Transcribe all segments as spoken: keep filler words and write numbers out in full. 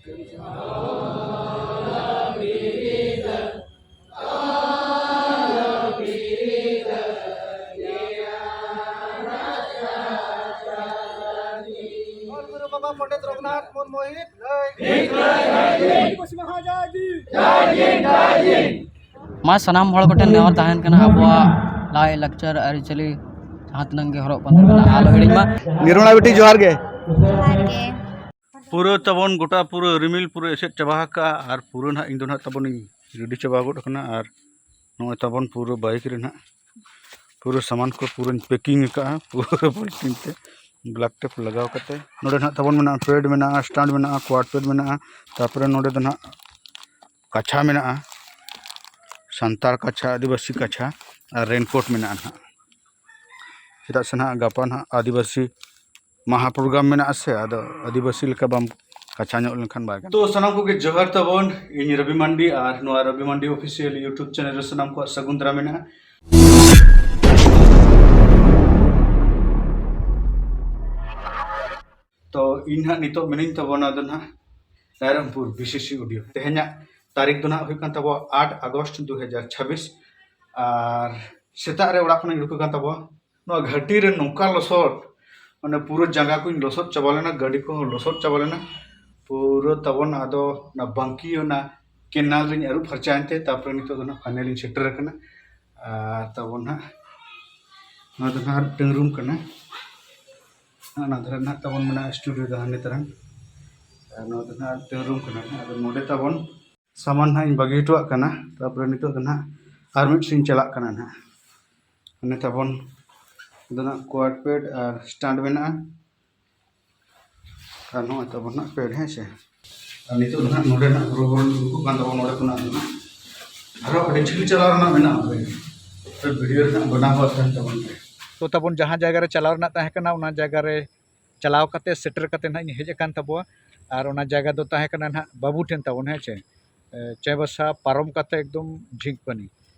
ᱚᱞ ᱜᱩᱨᱩ ᱵᱟᱵᱟ ᱯᱚᱱᱰᱤᱛ ᱨᱚᱜᱷᱩᱱᱟᱛᱷ ᱢᱩᱨᱢᱩ ᱦᱤᱛ ᱞᱟᱹᱭ᱾ ᱟᱹᱫᱤᱵᱟᱹᱥᱤ ᱢᱟᱦᱟ ᱡᱟᱭ ᱡᱤ᱾ ᱢᱟ ᱥᱟᱱᱟᱢ ᱦᱚᱲ ᱠᱚᱴᱷᱮᱱ ᱱᱮᱦᱚᱨ ᱛᱟᱦᱮᱱ ᱠᱟᱱᱟ, ᱟᱵᱚᱣᱟᱜ ᱞᱟᱭ ᱞᱟᱠᱪᱟᱨ ᱟᱹᱨᱤᱪᱟᱹᱞᱤ ᱡᱟᱦᱟᱸ ᱛᱤᱱᱟᱹᱜ ᱜᱮ ᱦᱚᱨᱚᱜ ᱵᱟᱸᱫᱮ ᱢᱮᱱᱟᱜᱼᱟ, ᱟᱞᱚ ᱦᱤᱲᱤᱧ ᱢᱟ᱾ ᱱᱤᱨᱢᱚᱞᱟ ᱵᱤᱴᱤ, ᱡᱚᱦᱟᱨ ᱜᱮ᱾ ᱡᱚᱦᱟᱨ ᱜᱮ᱾ ᱯᱩᱨᱟᱹ ᱛᱟᱵᱚᱱ ᱜᱚᱴᱟ ᱯᱩᱨᱟᱹ ᱨᱤᱢᱤᱞ ᱯᱩᱨᱟᱹ ᱮᱥᱮᱫ ᱪᱟᱵᱟ ᱟᱠᱟᱜᱼᱟ, ᱟᱨ ᱯᱩᱨᱟᱹ ᱱᱟᱦᱟᱜ ᱤᱧ ᱫᱚ ᱱᱟᱦᱟᱜ ᱛᱟᱵᱚᱱᱤᱧ ᱨᱮᱰᱤ ᱪᱟᱵᱟ ᱜᱚᱫ ᱟᱠᱟᱱᱟ᱾ ᱟᱨ ᱱᱚᱜᱼᱚᱭ ᱛᱟᱵᱚᱱ ᱯᱩᱨᱟᱹ ᱵᱟᱭᱤᱠ ᱨᱮ ᱱᱟᱦᱟᱜ ᱯᱩᱨᱟᱹ ᱥᱟᱢᱟᱱ ᱠᱚ ᱯᱩᱨᱟᱹᱧ ᱯᱮᱠᱤᱝ ᱟᱠᱟᱜᱼᱟ ᱯᱩᱨᱟᱹ ᱯᱚᱞᱤᱛᱷᱤᱱ ᱛᱮ ᱵᱞᱮᱠ ᱴᱮᱯ ᱞᱟᱜᱟᱣ ᱠᱟᱛᱮ᱾ ᱱᱚᱰᱮ ᱱᱟᱦᱟᱜ ᱛᱟᱵᱚᱱ ᱢᱮᱱᱟᱜᱼᱟ, ᱯᱮᱰ ᱢᱮᱱᱟᱜᱼᱟ, ᱥᱴᱟᱱᱰ ᱢᱮᱱᱟᱜᱼᱟ, ᱠᱚᱣᱟᱰ ᱯᱮᱰ ᱢᱮᱱᱟᱜᱼᱟ, ᱛᱟᱨᱯᱚᱨᱮ ᱱᱚᱰᱮ ᱫᱚ ᱱᱟᱦᱟᱜ ᱠᱟᱪᱷᱟ ᱢᱮᱱᱟᱜᱼᱟ, ᱥᱟᱱᱛᱟᱲ ᱠᱟᱪᱷᱟ, ᱟᱹᱫᱤᱵᱟᱹᱥᱤ ᱠᱟᱪᱷᱟ, ᱟᱨ ᱨᱮᱱᱠᱳᱴ ᱢᱮᱱᱟᱜᱼᱟ ᱱᱟᱦᱟᱜ᱾ ᱪᱮᱫᱟᱜ ᱥᱮ ᱱᱟᱦᱟᱜ ᱜᱟᱯᱟ ᱱᱟᱦᱟᱜ ᱟᱹᱫᱤᱵᱟᱹᱥᱤ ᱢᱟᱦᱟ ᱯᱨᱳᱜᱨᱟᱢ ᱢᱮᱱᱟᱜᱼᱟ ᱥᱮ, ᱟᱫᱚ ᱟᱹᱫᱤᱵᱟᱹᱥᱤ ᱞᱮᱠᱟ ᱵᱟᱢ ᱠᱟᱪᱷᱟ ᱧᱚᱜ ᱞᱮᱱᱠᱷᱟᱱ ᱵᱟᱭ ᱜᱟᱱᱚᱜᱼᱟ᱾ ᱛᱚ ᱥᱟᱱᱟᱢ ᱠᱚᱜᱮ ᱡᱚᱦᱟᱨ ᱛᱟᱵᱚᱱ, ᱤᱧ ᱨᱚᱵᱤ ᱢᱟᱱᱰᱤ ᱟᱨ ᱱᱚᱣᱟ ᱨᱚᱵᱤ ᱢᱟᱱᱰᱤ ᱚᱯᱷᱤᱥᱤᱭᱟᱞ YouTube ᱪᱮᱱᱮᱞ ᱨᱮ ᱥᱟᱱᱟᱢ ᱠᱚᱣᱟᱜ ᱥᱟᱹᱜᱩᱱ ᱫᱟᱨᱟᱢ ᱢᱮᱱᱟᱜᱼᱟ᱾ ᱛᱚ ᱤᱧ ᱦᱟᱸᱜ ᱱᱤᱛᱚᱜ ᱢᱮᱱᱟᱹᱧ ᱛᱟᱵᱚᱱᱟ ᱫᱚ ᱱᱟᱦᱟᱜ ᱨᱟᱭᱨᱚᱝᱯᱩᱨ ᱵᱤᱥᱤᱥᱤ ᱚᱰᱤᱭᱳ᱾ ᱛᱮᱦᱮᱧᱟᱜ ᱛᱟᱹᱨᱤᱠᱷ ᱫᱚ ᱱᱟᱦᱟᱜ ᱦᱩᱭᱩᱜ ᱠᱟᱱ ᱛᱟᱵᱚᱱᱟ ᱟᱴ ᱟᱜᱚᱥᱴ ᱫᱩ ᱦᱟᱡᱟᱨ ᱪᱷᱟᱵᱵᱤᱥ᱾ ᱟᱨ ᱥᱮᱛᱟᱜ ᱨᱮ ᱚᱲᱟᱜ ᱠᱷᱚᱱᱤᱧ ᱩᱰᱩᱠ ᱟᱠᱟᱱ ᱛᱟᱵᱚᱱᱟ᱾ ᱱᱚᱣᱟ ᱜᱷᱟᱹᱴᱤ ᱨᱮ ᱱᱚᱝᱠᱟ ᱞᱚᱥᱚᱫ, ᱢᱟᱱᱮ ᱯᱩᱨᱟᱹ ᱡᱟᱸᱜᱟ ᱠᱚᱧ ᱞᱚᱥᱚᱫ ᱪᱟᱵᱟ ᱞᱮᱱᱟ, ᱜᱟᱹᱰᱤ ᱠᱚᱦᱚᱸ ᱞᱚᱥᱚᱫ ᱪᱟᱵᱟ ᱞᱮᱱᱟ᱾ ᱯᱩᱨᱟᱹ ᱛᱟᱵᱚᱱ ᱟᱫᱚ ᱚᱱᱟ ᱵᱟᱝᱠᱤ ᱚᱱᱟ ᱠᱮᱱᱟᱞ ᱨᱤᱧ ᱟᱹᱨᱩᱵ ᱯᱷᱟᱨᱪᱟᱭᱮᱱ ᱛᱮ, ᱛᱟᱨᱯᱚᱨᱮ ᱱᱤᱛᱚᱜ ᱫᱚ ᱱᱟᱦᱟᱜ ᱯᱷᱟᱭᱱᱟᱞ ᱤᱧ ᱥᱮᱴᱮᱨ ᱟᱠᱟᱱᱟ᱾ ᱟᱨ ᱛᱟᱵᱚᱱ ᱱᱟᱦᱟᱜ ᱱᱚᱣᱟ ᱫᱚ ᱱᱟᱦᱟᱜ ᱢᱤᱫᱴᱟᱝ ᱨᱩᱢ ᱠᱟᱱᱟ᱾ ᱚᱱᱟ ᱫᱷᱟᱨᱮ ᱱᱟᱦᱟᱜ ᱛᱟᱵᱚᱱ ᱢᱮᱱᱟᱜᱼᱟ ᱥᱴᱩᱰᱤᱭᱳ ᱫᱚ ᱦᱟᱱᱮ ᱛᱟᱨᱟ᱾ ᱟᱨ ᱱᱚᱣᱟ ᱫᱚ ᱱᱟᱦᱟᱜ ᱢᱤᱫᱴᱟᱝ ᱨᱩᱢ ᱠᱟᱱᱟ᱾ ᱟᱫᱚ ᱱᱚᱰᱮ ᱛᱟᱵᱚᱱ ᱥᱟᱢᱟᱱ ᱱᱟᱦᱟᱜ ᱤᱧ ᱵᱟᱹᱜᱤ ᱦᱚᱴᱚᱣᱟᱜ ᱠᱟᱱᱟ᱾ ᱛᱟᱨᱯᱚᱨᱮ ᱱᱤᱛᱚᱜ ᱫᱚ ᱱᱟᱦᱟᱜ ᱟᱨ ᱢᱤᱫ ᱥᱮᱫ ᱤᱧ ᱪᱟᱞᱟᱜ ᱠᱟᱱᱟ ᱱᱟᱦᱟᱜ᱾ ᱚᱱᱮ ᱛᱟᱵᱚᱱ ᱫᱚ ᱱᱟᱦᱟᱜ ᱠᱚᱣᱟᱰ ᱯᱮᱰ ᱟᱨ ᱥᱴᱟᱱᱰ ᱢᱮᱱᱟᱜᱼᱟ᱾ ᱟᱨ ᱱᱚᱜᱼᱚᱭ ᱛᱟᱵᱚᱱ ᱱᱟᱦᱟᱜ ᱯᱮᱰ, ᱦᱮᱸ ᱥᱮ᱾ ᱟᱨ ᱱᱤᱛᱚᱜ ᱫᱚ ᱱᱟᱦᱟᱜ ᱱᱚᱰᱮ ᱱᱟᱦᱟᱜ ᱦᱚᱨᱚ ᱵᱚᱨᱚ ᱩᱰᱩᱠᱚᱜ ᱠᱟᱱ ᱛᱟᱵᱚᱱ, ᱱᱚᱰᱮ ᱠᱷᱚᱱᱟᱜ ᱫᱚ ᱱᱟᱦᱟᱜ ᱟᱨᱦᱚᱸ ᱟᱹᱰᱤ ᱡᱷᱟᱹᱞ ᱪᱟᱞᱟᱣ ᱨᱮᱱᱟᱜ ᱢᱮᱱᱟᱜᱼᱟ᱾ ᱛᱚ ᱵᱷᱤᱰᱤᱭᱳ ᱨᱮ ᱱᱟᱦᱟᱜ ᱵᱮᱱᱟᱣ ᱦᱚᱸ ᱛᱟᱦᱮᱱ ᱛᱟᱵᱚᱱ ᱜᱮᱭᱟ᱾ ᱛᱚ ᱛᱟᱵᱚᱱ ᱡᱟᱦᱟᱸ ᱡᱟᱭᱜᱟ ᱨᱮ ᱪᱟᱞᱟᱣ ᱨᱮᱱᱟᱜ ᱛᱟᱦᱮᱸ ᱠᱟᱱᱟ, ᱚᱱᱟ ᱡᱟᱭᱜᱟ ᱨᱮ ᱪᱟᱞᱟᱣ ᱠᱟᱛᱮ ᱥᱮᱴᱮᱨ ᱠᱟᱛᱮ ᱱᱟᱦᱟᱜ ᱤᱧ ᱦᱮᱡ ᱟᱠᱟᱱ ᱛᱟᱵᱚᱣᱟ᱾ ᱟᱨ ᱚᱱᱟ ᱡᱟᱭᱜᱟ ᱫᱚ ᱛᱟᱦᱮᱸ ᱠᱟᱱᱟ ᱱᱟᱦᱟᱜ ᱵᱟᱹᱵᱩ ᱴᱷᱮᱱ ᱛᱟᱵᱚᱱ, ᱦᱮᱸ ᱪᱮ, ᱮ, ᱪᱟᱭᱵᱟᱥᱟ ᱯᱟᱨᱚᱢ ᱠᱟᱛᱮ ᱮᱠᱫᱚᱢ ᱡᱷᱤᱸᱠᱯᱟᱹᱱᱤ,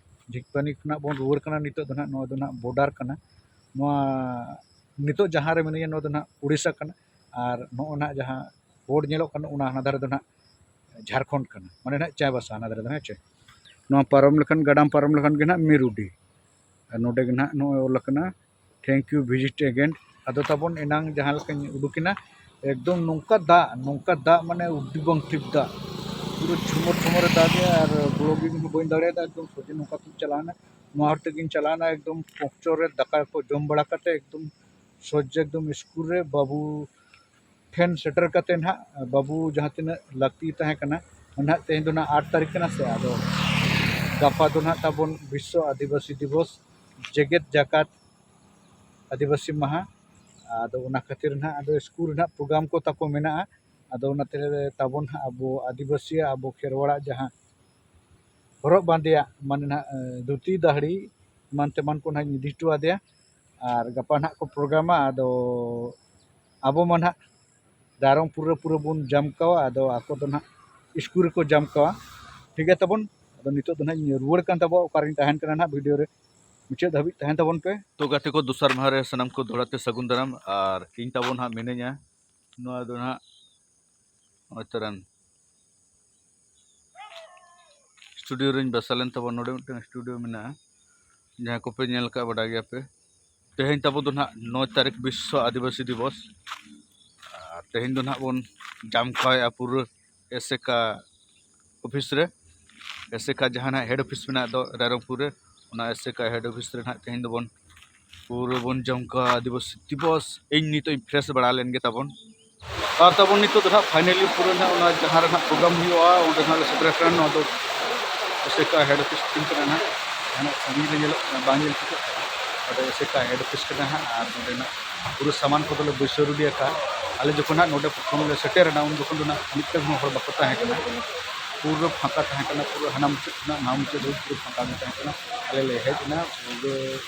ᱡᱷᱤᱸᱠᱯᱟᱹᱱᱤ ᱠᱷᱚᱱᱟᱜ ᱵᱚᱱ ᱨᱩᱣᱟᱹᱲ ᱠᱟᱱᱟ᱾ ᱱᱤᱛᱚᱜ ᱫᱚ ᱱᱟᱦᱟᱜ ᱱᱚᱣᱟ ᱫᱚ ᱱᱟᱦᱟᱜ ᱵᱚᱰᱟᱨ ᱠᱟᱱᱟ᱾ ᱱᱚᱣᱟ ᱱᱤᱛᱚᱜ ᱡᱟᱦᱟᱸ ᱨᱮ ᱢᱤᱱᱟᱹᱧᱟ, ᱱᱚᱣᱟ ᱫᱚ ᱱᱟᱦᱟᱜ ᱩᱲᱤᱥᱥᱟ ᱠᱟᱱᱟ᱾ ᱟᱨ ᱱᱚᱜᱼᱚ ᱱᱟᱦᱟᱜ ᱡᱟᱦᱟᱸ ᱵᱳᱨᱰ ᱧᱮᱞᱚᱜ ᱠᱟᱱᱟ, ᱚᱱᱟ ᱦᱟᱱᱟ ᱫᱷᱟᱨᱮ ᱫᱚ ᱱᱟᱦᱟᱜ ᱡᱷᱟᱲᱠᱷᱚᱸᱰ ᱠᱟᱱᱟ, ᱢᱟᱱᱮ ᱱᱟᱦᱟᱜ ᱪᱟᱭᱵᱟᱥᱟ ᱦᱟᱱᱟ ᱫᱷᱟᱨᱮ ᱫᱚ, ᱦᱮᱸ ᱪᱮ? ᱱᱚᱣᱟ ᱯᱟᱨᱚᱢ ᱞᱮᱠᱷᱟᱱ, ᱜᱟᱰᱟᱢ ᱯᱟᱨᱚᱢ ᱞᱮᱠᱷᱟᱱ ᱜᱮ ᱱᱟᱦᱟᱜ ᱢᱤᱨᱩᱰᱤ᱾ ᱟᱨ ᱱᱚᱰᱮ ᱜᱮ ᱱᱟᱦᱟᱜ ᱱᱚᱜᱼᱚᱭ ᱚᱞ ᱟᱠᱟᱱᱟ, "Thank you, visit again." ᱟᱫᱚ ᱛᱟᱵᱚᱱ ᱮᱱᱟᱝ ᱡᱟᱦᱟᱸ ᱞᱮᱠᱟᱧ ᱩᱰᱩᱠᱮᱱᱟ, ᱮᱠᱫᱚᱢ ᱱᱚᱝᱠᱟ ᱫᱟᱜ, ᱱᱚᱝᱠᱟ ᱫᱟᱜ, ᱢᱟᱱᱮ ᱩᱰᱤ ᱵᱟᱝ ᱴᱷᱤᱠ ᱫᱟᱜ, ᱯᱩᱨᱟᱹ ᱡᱷᱩᱢᱚᱨ ᱡᱷᱩᱢᱚᱨᱮ ᱫᱟᱜᱮ᱾ ᱟᱨ ᱵᱞᱚᱜᱤᱝ ᱦᱚᱸ ᱵᱟᱹᱧ ᱫᱟᱲᱮᱭᱟᱫᱟ, ᱮᱠᱫᱚᱢ ᱥᱚᱡᱷᱮ ᱱᱚᱝᱠᱟ ᱛᱤᱧ ᱪᱟᱞᱟᱣᱮᱱᱟ, ᱱᱚᱣᱟ ᱦᱚᱨ ᱛᱮᱜᱤᱧ ᱪᱟᱞᱟᱣᱮᱱᱟ, ᱮᱠᱫᱚᱢ ᱯᱚᱠᱪᱚᱨ ᱨᱮ ᱫᱟᱠᱟ ᱠᱚ ᱡᱚᱢ ᱵᱟᱲᱟ ᱠᱟᱛᱮ ᱮᱠᱫᱚᱢ ᱥᱚᱡᱷᱮ ᱮᱠᱫᱚᱢ ᱥᱠᱩᱞ ᱨᱮ ᱵᱟᱹᱵᱩ ᱴᱷᱮᱱ ᱥᱮᱴᱮᱨ ᱠᱟᱛᱮ ᱱᱟᱦᱟᱜ ᱵᱟᱹᱵᱩ ᱡᱟᱦᱟᱸ ᱛᱤᱱᱟᱹᱜ ᱞᱟᱹᱠᱛᱤ ᱛᱟᱦᱮᱸ ᱠᱟᱱᱟ, ᱱᱟᱦᱟᱜ ᱛᱮᱦᱮᱧ ᱫᱚ ᱱᱟᱦᱟᱜ ᱟᱴ ᱛᱟᱹᱨᱤᱠᱷ ᱠᱟᱱᱟ ᱥᱮ, ᱟᱫᱚ ᱜᱟᱯᱟ ᱫᱚ ᱱᱟᱦᱟᱜ ᱛᱟᱵᱚᱱ ᱵᱤᱥᱥᱚ ᱟᱹᱫᱤᱵᱟᱹᱥᱤ ᱫᱤᱵᱚᱥ, ᱡᱮᱜᱮᱛ ᱡᱟᱠᱟᱛ ᱟᱹᱫᱤᱵᱟᱹᱥᱤ ᱢᱟᱦᱟ᱾ ᱟᱫᱚ ᱚᱱᱟ ᱠᱷᱟᱹᱛᱤᱨ ᱱᱟᱦᱟᱜ ᱟᱫᱚ ᱥᱠᱩᱞ ᱨᱮᱱᱟᱜ ᱯᱨᱳᱜᱨᱟᱢ ᱠᱚ ᱛᱟᱠᱚ ᱢᱮᱱᱟᱜᱼᱟ᱾ ᱟᱫᱚ ᱚᱱᱟᱛᱮ ᱛᱟᱵᱚᱱ ᱱᱟᱦᱟᱜ ᱟᱵᱚ ᱟᱹᱫᱤᱵᱟᱹᱥᱤᱭᱟᱜ, ᱟᱵᱚ ᱠᱷᱮᱨᱣᱟᱲᱟᱜ ᱡᱟᱦᱟᱸ ᱦᱚᱨᱚᱜ ᱵᱟᱸᱫᱮᱭᱟᱜ, ᱢᱟᱱᱮ ᱱᱟᱦᱟᱜ, ᱮ, ᱫᱷᱩᱛᱤ ᱫᱟᱦᱲᱤ ᱮᱢᱟᱱ ᱛᱮᱢᱟᱱ ᱠᱚ ᱱᱟᱦᱟᱜ ᱤᱧ ᱤᱫᱤ ᱦᱚᱴᱚ ᱟᱫᱮᱭᱟ᱾ ᱟᱨ ᱜᱟᱯᱟ ᱱᱟᱦᱟᱜ ᱠᱚ ᱯᱨᱳᱜᱨᱟᱢᱟ᱾ ᱟᱫᱚ ᱟᱵᱚ ᱢᱟ ᱱᱟᱦᱟᱜ ᱨᱟᱭᱨᱚᱝᱯᱩᱨ ᱨᱮ ᱯᱩᱨᱟᱹ ᱵᱚᱱ ᱡᱟᱢᱠᱟᱣᱟ, ᱟᱫᱚ ᱟᱠᱚ ᱫᱚ ᱱᱟᱦᱟᱜ ᱥᱠᱩᱞ ᱨᱮᱠᱚ ᱡᱟᱢᱠᱟᱣᱟ᱾ ᱴᱷᱤᱠ ᱜᱮᱭᱟ ᱛᱟᱵᱚᱱ, ᱟᱫᱚ ᱱᱤᱛᱚᱜ ᱫᱚ ᱱᱟᱦᱟᱜ ᱤᱧ ᱨᱩᱣᱟᱹᱲ ᱠᱟᱱ ᱛᱟᱵᱚᱱᱟ, ᱚᱠᱟᱨᱮᱧ ᱛᱟᱦᱮᱱ ᱠᱟᱱᱟ ᱱᱟᱦᱟᱜ ᱵᱷᱤᱰᱤᱭᱳ ᱨᱮ ᱢᱩᱪᱟᱹᱫ ᱫᱷᱟᱹᱵᱤᱡ ᱛᱟᱦᱮᱱ ᱛᱟᱵᱚᱱ ᱯᱮ᱾ ᱛᱚ ᱜᱟᱛᱮ ᱠᱚ, ᱫᱚᱥᱟᱨ ᱢᱟᱦᱟ ᱨᱮ ᱥᱟᱱᱟᱢ ᱠᱚ ᱫᱚᱦᱲᱟ ᱛᱮ ᱥᱟᱹᱜᱩᱱ ᱫᱟᱨᱟᱢ᱾ ᱟᱨ ᱤᱧ ᱛᱟᱵᱚᱱ ᱦᱟᱸᱜ ᱢᱤᱱᱟᱹᱧᱟ ᱱᱚᱣᱟ ᱫᱚ ᱱᱟᱦᱟᱜ ᱱᱚᱜᱼᱚᱭ ᱛᱚᱨᱟᱱ ᱥᱴᱩᱰᱤᱭᱳ ᱨᱮᱧ ᱵᱟᱥᱟ ᱞᱮᱱ ᱛᱟᱵᱚᱱ᱾ ᱱᱚᱰᱮ ᱢᱤᱫᱴᱟᱝ ᱥᱴᱩᱰᱤᱭᱳ ᱢᱮᱱᱟᱜᱼᱟ, ᱡᱟᱦᱟᱸ ᱠᱚᱯᱮ ᱧᱮᱞ ᱟᱠᱟᱫ, ᱵᱟᱰᱟᱭ ᱜᱮᱭᱟᱯᱮ᱾ ᱛᱮᱦᱮᱧ ᱛᱟᱵᱚ ᱫᱚ ᱱᱟᱦᱟᱜ ᱱᱚᱭ ᱛᱟᱹᱨᱤᱠᱷ ᱵᱤᱥᱥᱚ ᱟᱹᱫᱤᱵᱟᱹᱥᱤ ᱫᱤᱵᱚᱥ᱾ ᱟᱨ ᱛᱮᱦᱮᱧ ᱫᱚ ᱱᱟᱦᱟᱜ ᱵᱚᱱ ᱡᱟᱢᱠᱟᱣᱮᱫᱼᱟ ᱯᱩᱨᱟᱹ ᱮᱥᱮᱠᱟ ᱚᱯᱷᱤᱥ ᱨᱮ᱾ ᱮᱥᱮᱠᱟ ᱡᱟᱦᱟᱸ ᱱᱟᱦᱟᱜ ᱦᱮᱰ ᱚᱯᱷᱤᱥ ᱢᱮᱱᱟᱜ ᱫᱚ ᱨᱟᱭᱨᱚᱝᱯᱩᱨ ᱨᱮ, ᱚᱱᱟ ᱮᱥᱮᱠᱟ ᱦᱮᱰ ᱚᱯᱷᱤᱥ ᱨᱮ ᱱᱟᱦᱟᱜ ᱛᱮᱦᱮᱧ ᱫᱚᱵᱚᱱ ᱯᱩᱨᱟᱹ ᱵᱚᱱ ᱡᱟᱢᱠᱟᱣᱟ ᱟᱹᱫᱤᱵᱟᱹᱥᱤ ᱫᱤᱵᱚᱥ᱾ ᱤᱧ ᱱᱤᱛᱚᱜ ᱤᱧ ᱯᱷᱨᱮᱥ ᱵᱟᱲᱟ ᱞᱮᱱ ᱜᱮ ᱛᱟᱵᱚᱱ᱾ ᱟᱨ ᱛᱟᱵᱚᱱ ᱱᱤᱛᱚᱜ ᱫᱚ ᱱᱟᱦᱟᱜ ᱯᱷᱟᱭᱱᱟᱞᱤ ᱯᱩᱨᱟᱹ ᱱᱟᱦᱟᱜ ᱚᱱᱟ ᱡᱟᱦᱟᱸ ᱨᱮ ᱱᱟᱦᱟᱜ ᱯᱨᱳᱜᱨᱟᱢ ᱦᱩᱭᱩᱜᱼᱟ, ᱚᱸᱰᱮ ᱱᱟᱦᱟᱜ ᱞᱮ ᱥᱮᱴᱮᱨ ᱟᱠᱟᱱᱟ᱾ ᱱᱚᱣᱟ ᱫᱚ ᱮᱥᱮᱠᱟ ᱦᱮᱰ ᱚᱯᱷᱤᱥ ᱴᱷᱮᱱ ᱠᱟᱱᱟ ᱱᱟᱦᱟᱜ, ᱡᱟᱦᱟᱸ ᱱᱟᱦᱟᱜ ᱥᱟᱺᱜᱤᱧ ᱨᱮ ᱧᱮᱞᱚᱜ ᱠᱟᱱᱟ, ᱵᱟᱝ ᱧᱮᱞ ᱴᱷᱤᱠᱚᱜ ᱠᱟᱱᱟ, ᱚᱸᱰᱮ ᱮᱥᱮᱠᱟ ᱦᱮᱰ ᱚᱯᱷᱤᱥ ᱠᱟᱱᱟ ᱦᱟᱸᱜ᱾ ᱟᱨ ᱱᱚᱸᱰᱮ ᱱᱟᱦᱟᱜ ᱯᱩᱨᱟᱹ ᱥᱟᱢᱟᱱ ᱠᱚᱫᱚ ᱞᱮ ᱵᱟᱹᱭᱥᱟᱹᱣ ᱨᱮᱰᱤ ᱟᱠᱟᱫᱼᱟ᱾ ᱟᱞᱮ ᱡᱚᱠᱷᱚᱱ ᱱᱟᱦᱟᱜ ᱱᱚᱸᱰᱮ ᱯᱨᱚᱛᱷᱚᱢ ᱞᱮ ᱥᱮᱴᱮᱨ ᱮᱱᱟ, ᱩᱱ ᱡᱚᱠᱷᱚᱱ ᱫᱚ ᱱᱟᱦᱟᱜ ᱢᱤᱫᱴᱟᱝ ᱦᱚᱸ ᱦᱚᱲ ᱵᱟᱠᱚ ᱛᱟᱦᱮᱸ ᱠᱟᱱᱟ, ᱯᱩᱨᱟᱹ ᱯᱷᱟᱸᱠᱟ ᱛᱟᱦᱮᱸ ᱠᱟᱱᱟ, ᱯᱩᱨᱟᱹ ᱦᱟᱱᱟ ᱢᱩᱪᱟᱹᱫ ᱠᱷᱚᱱᱟᱜ ᱱᱚᱣᱟ ᱢᱩᱪᱟᱹᱫ ᱫᱷᱟᱹᱵᱤᱡ ᱯᱩᱨᱟᱹ ᱯᱷᱟᱸᱠᱟ ᱜᱮ ᱛᱟᱦᱮᱸ ᱠᱟᱱᱟ᱾ ᱟᱞᱮ ᱞᱮ ᱦᱮᱡ ᱮᱱᱟ, ᱯᱩᱨᱟᱹ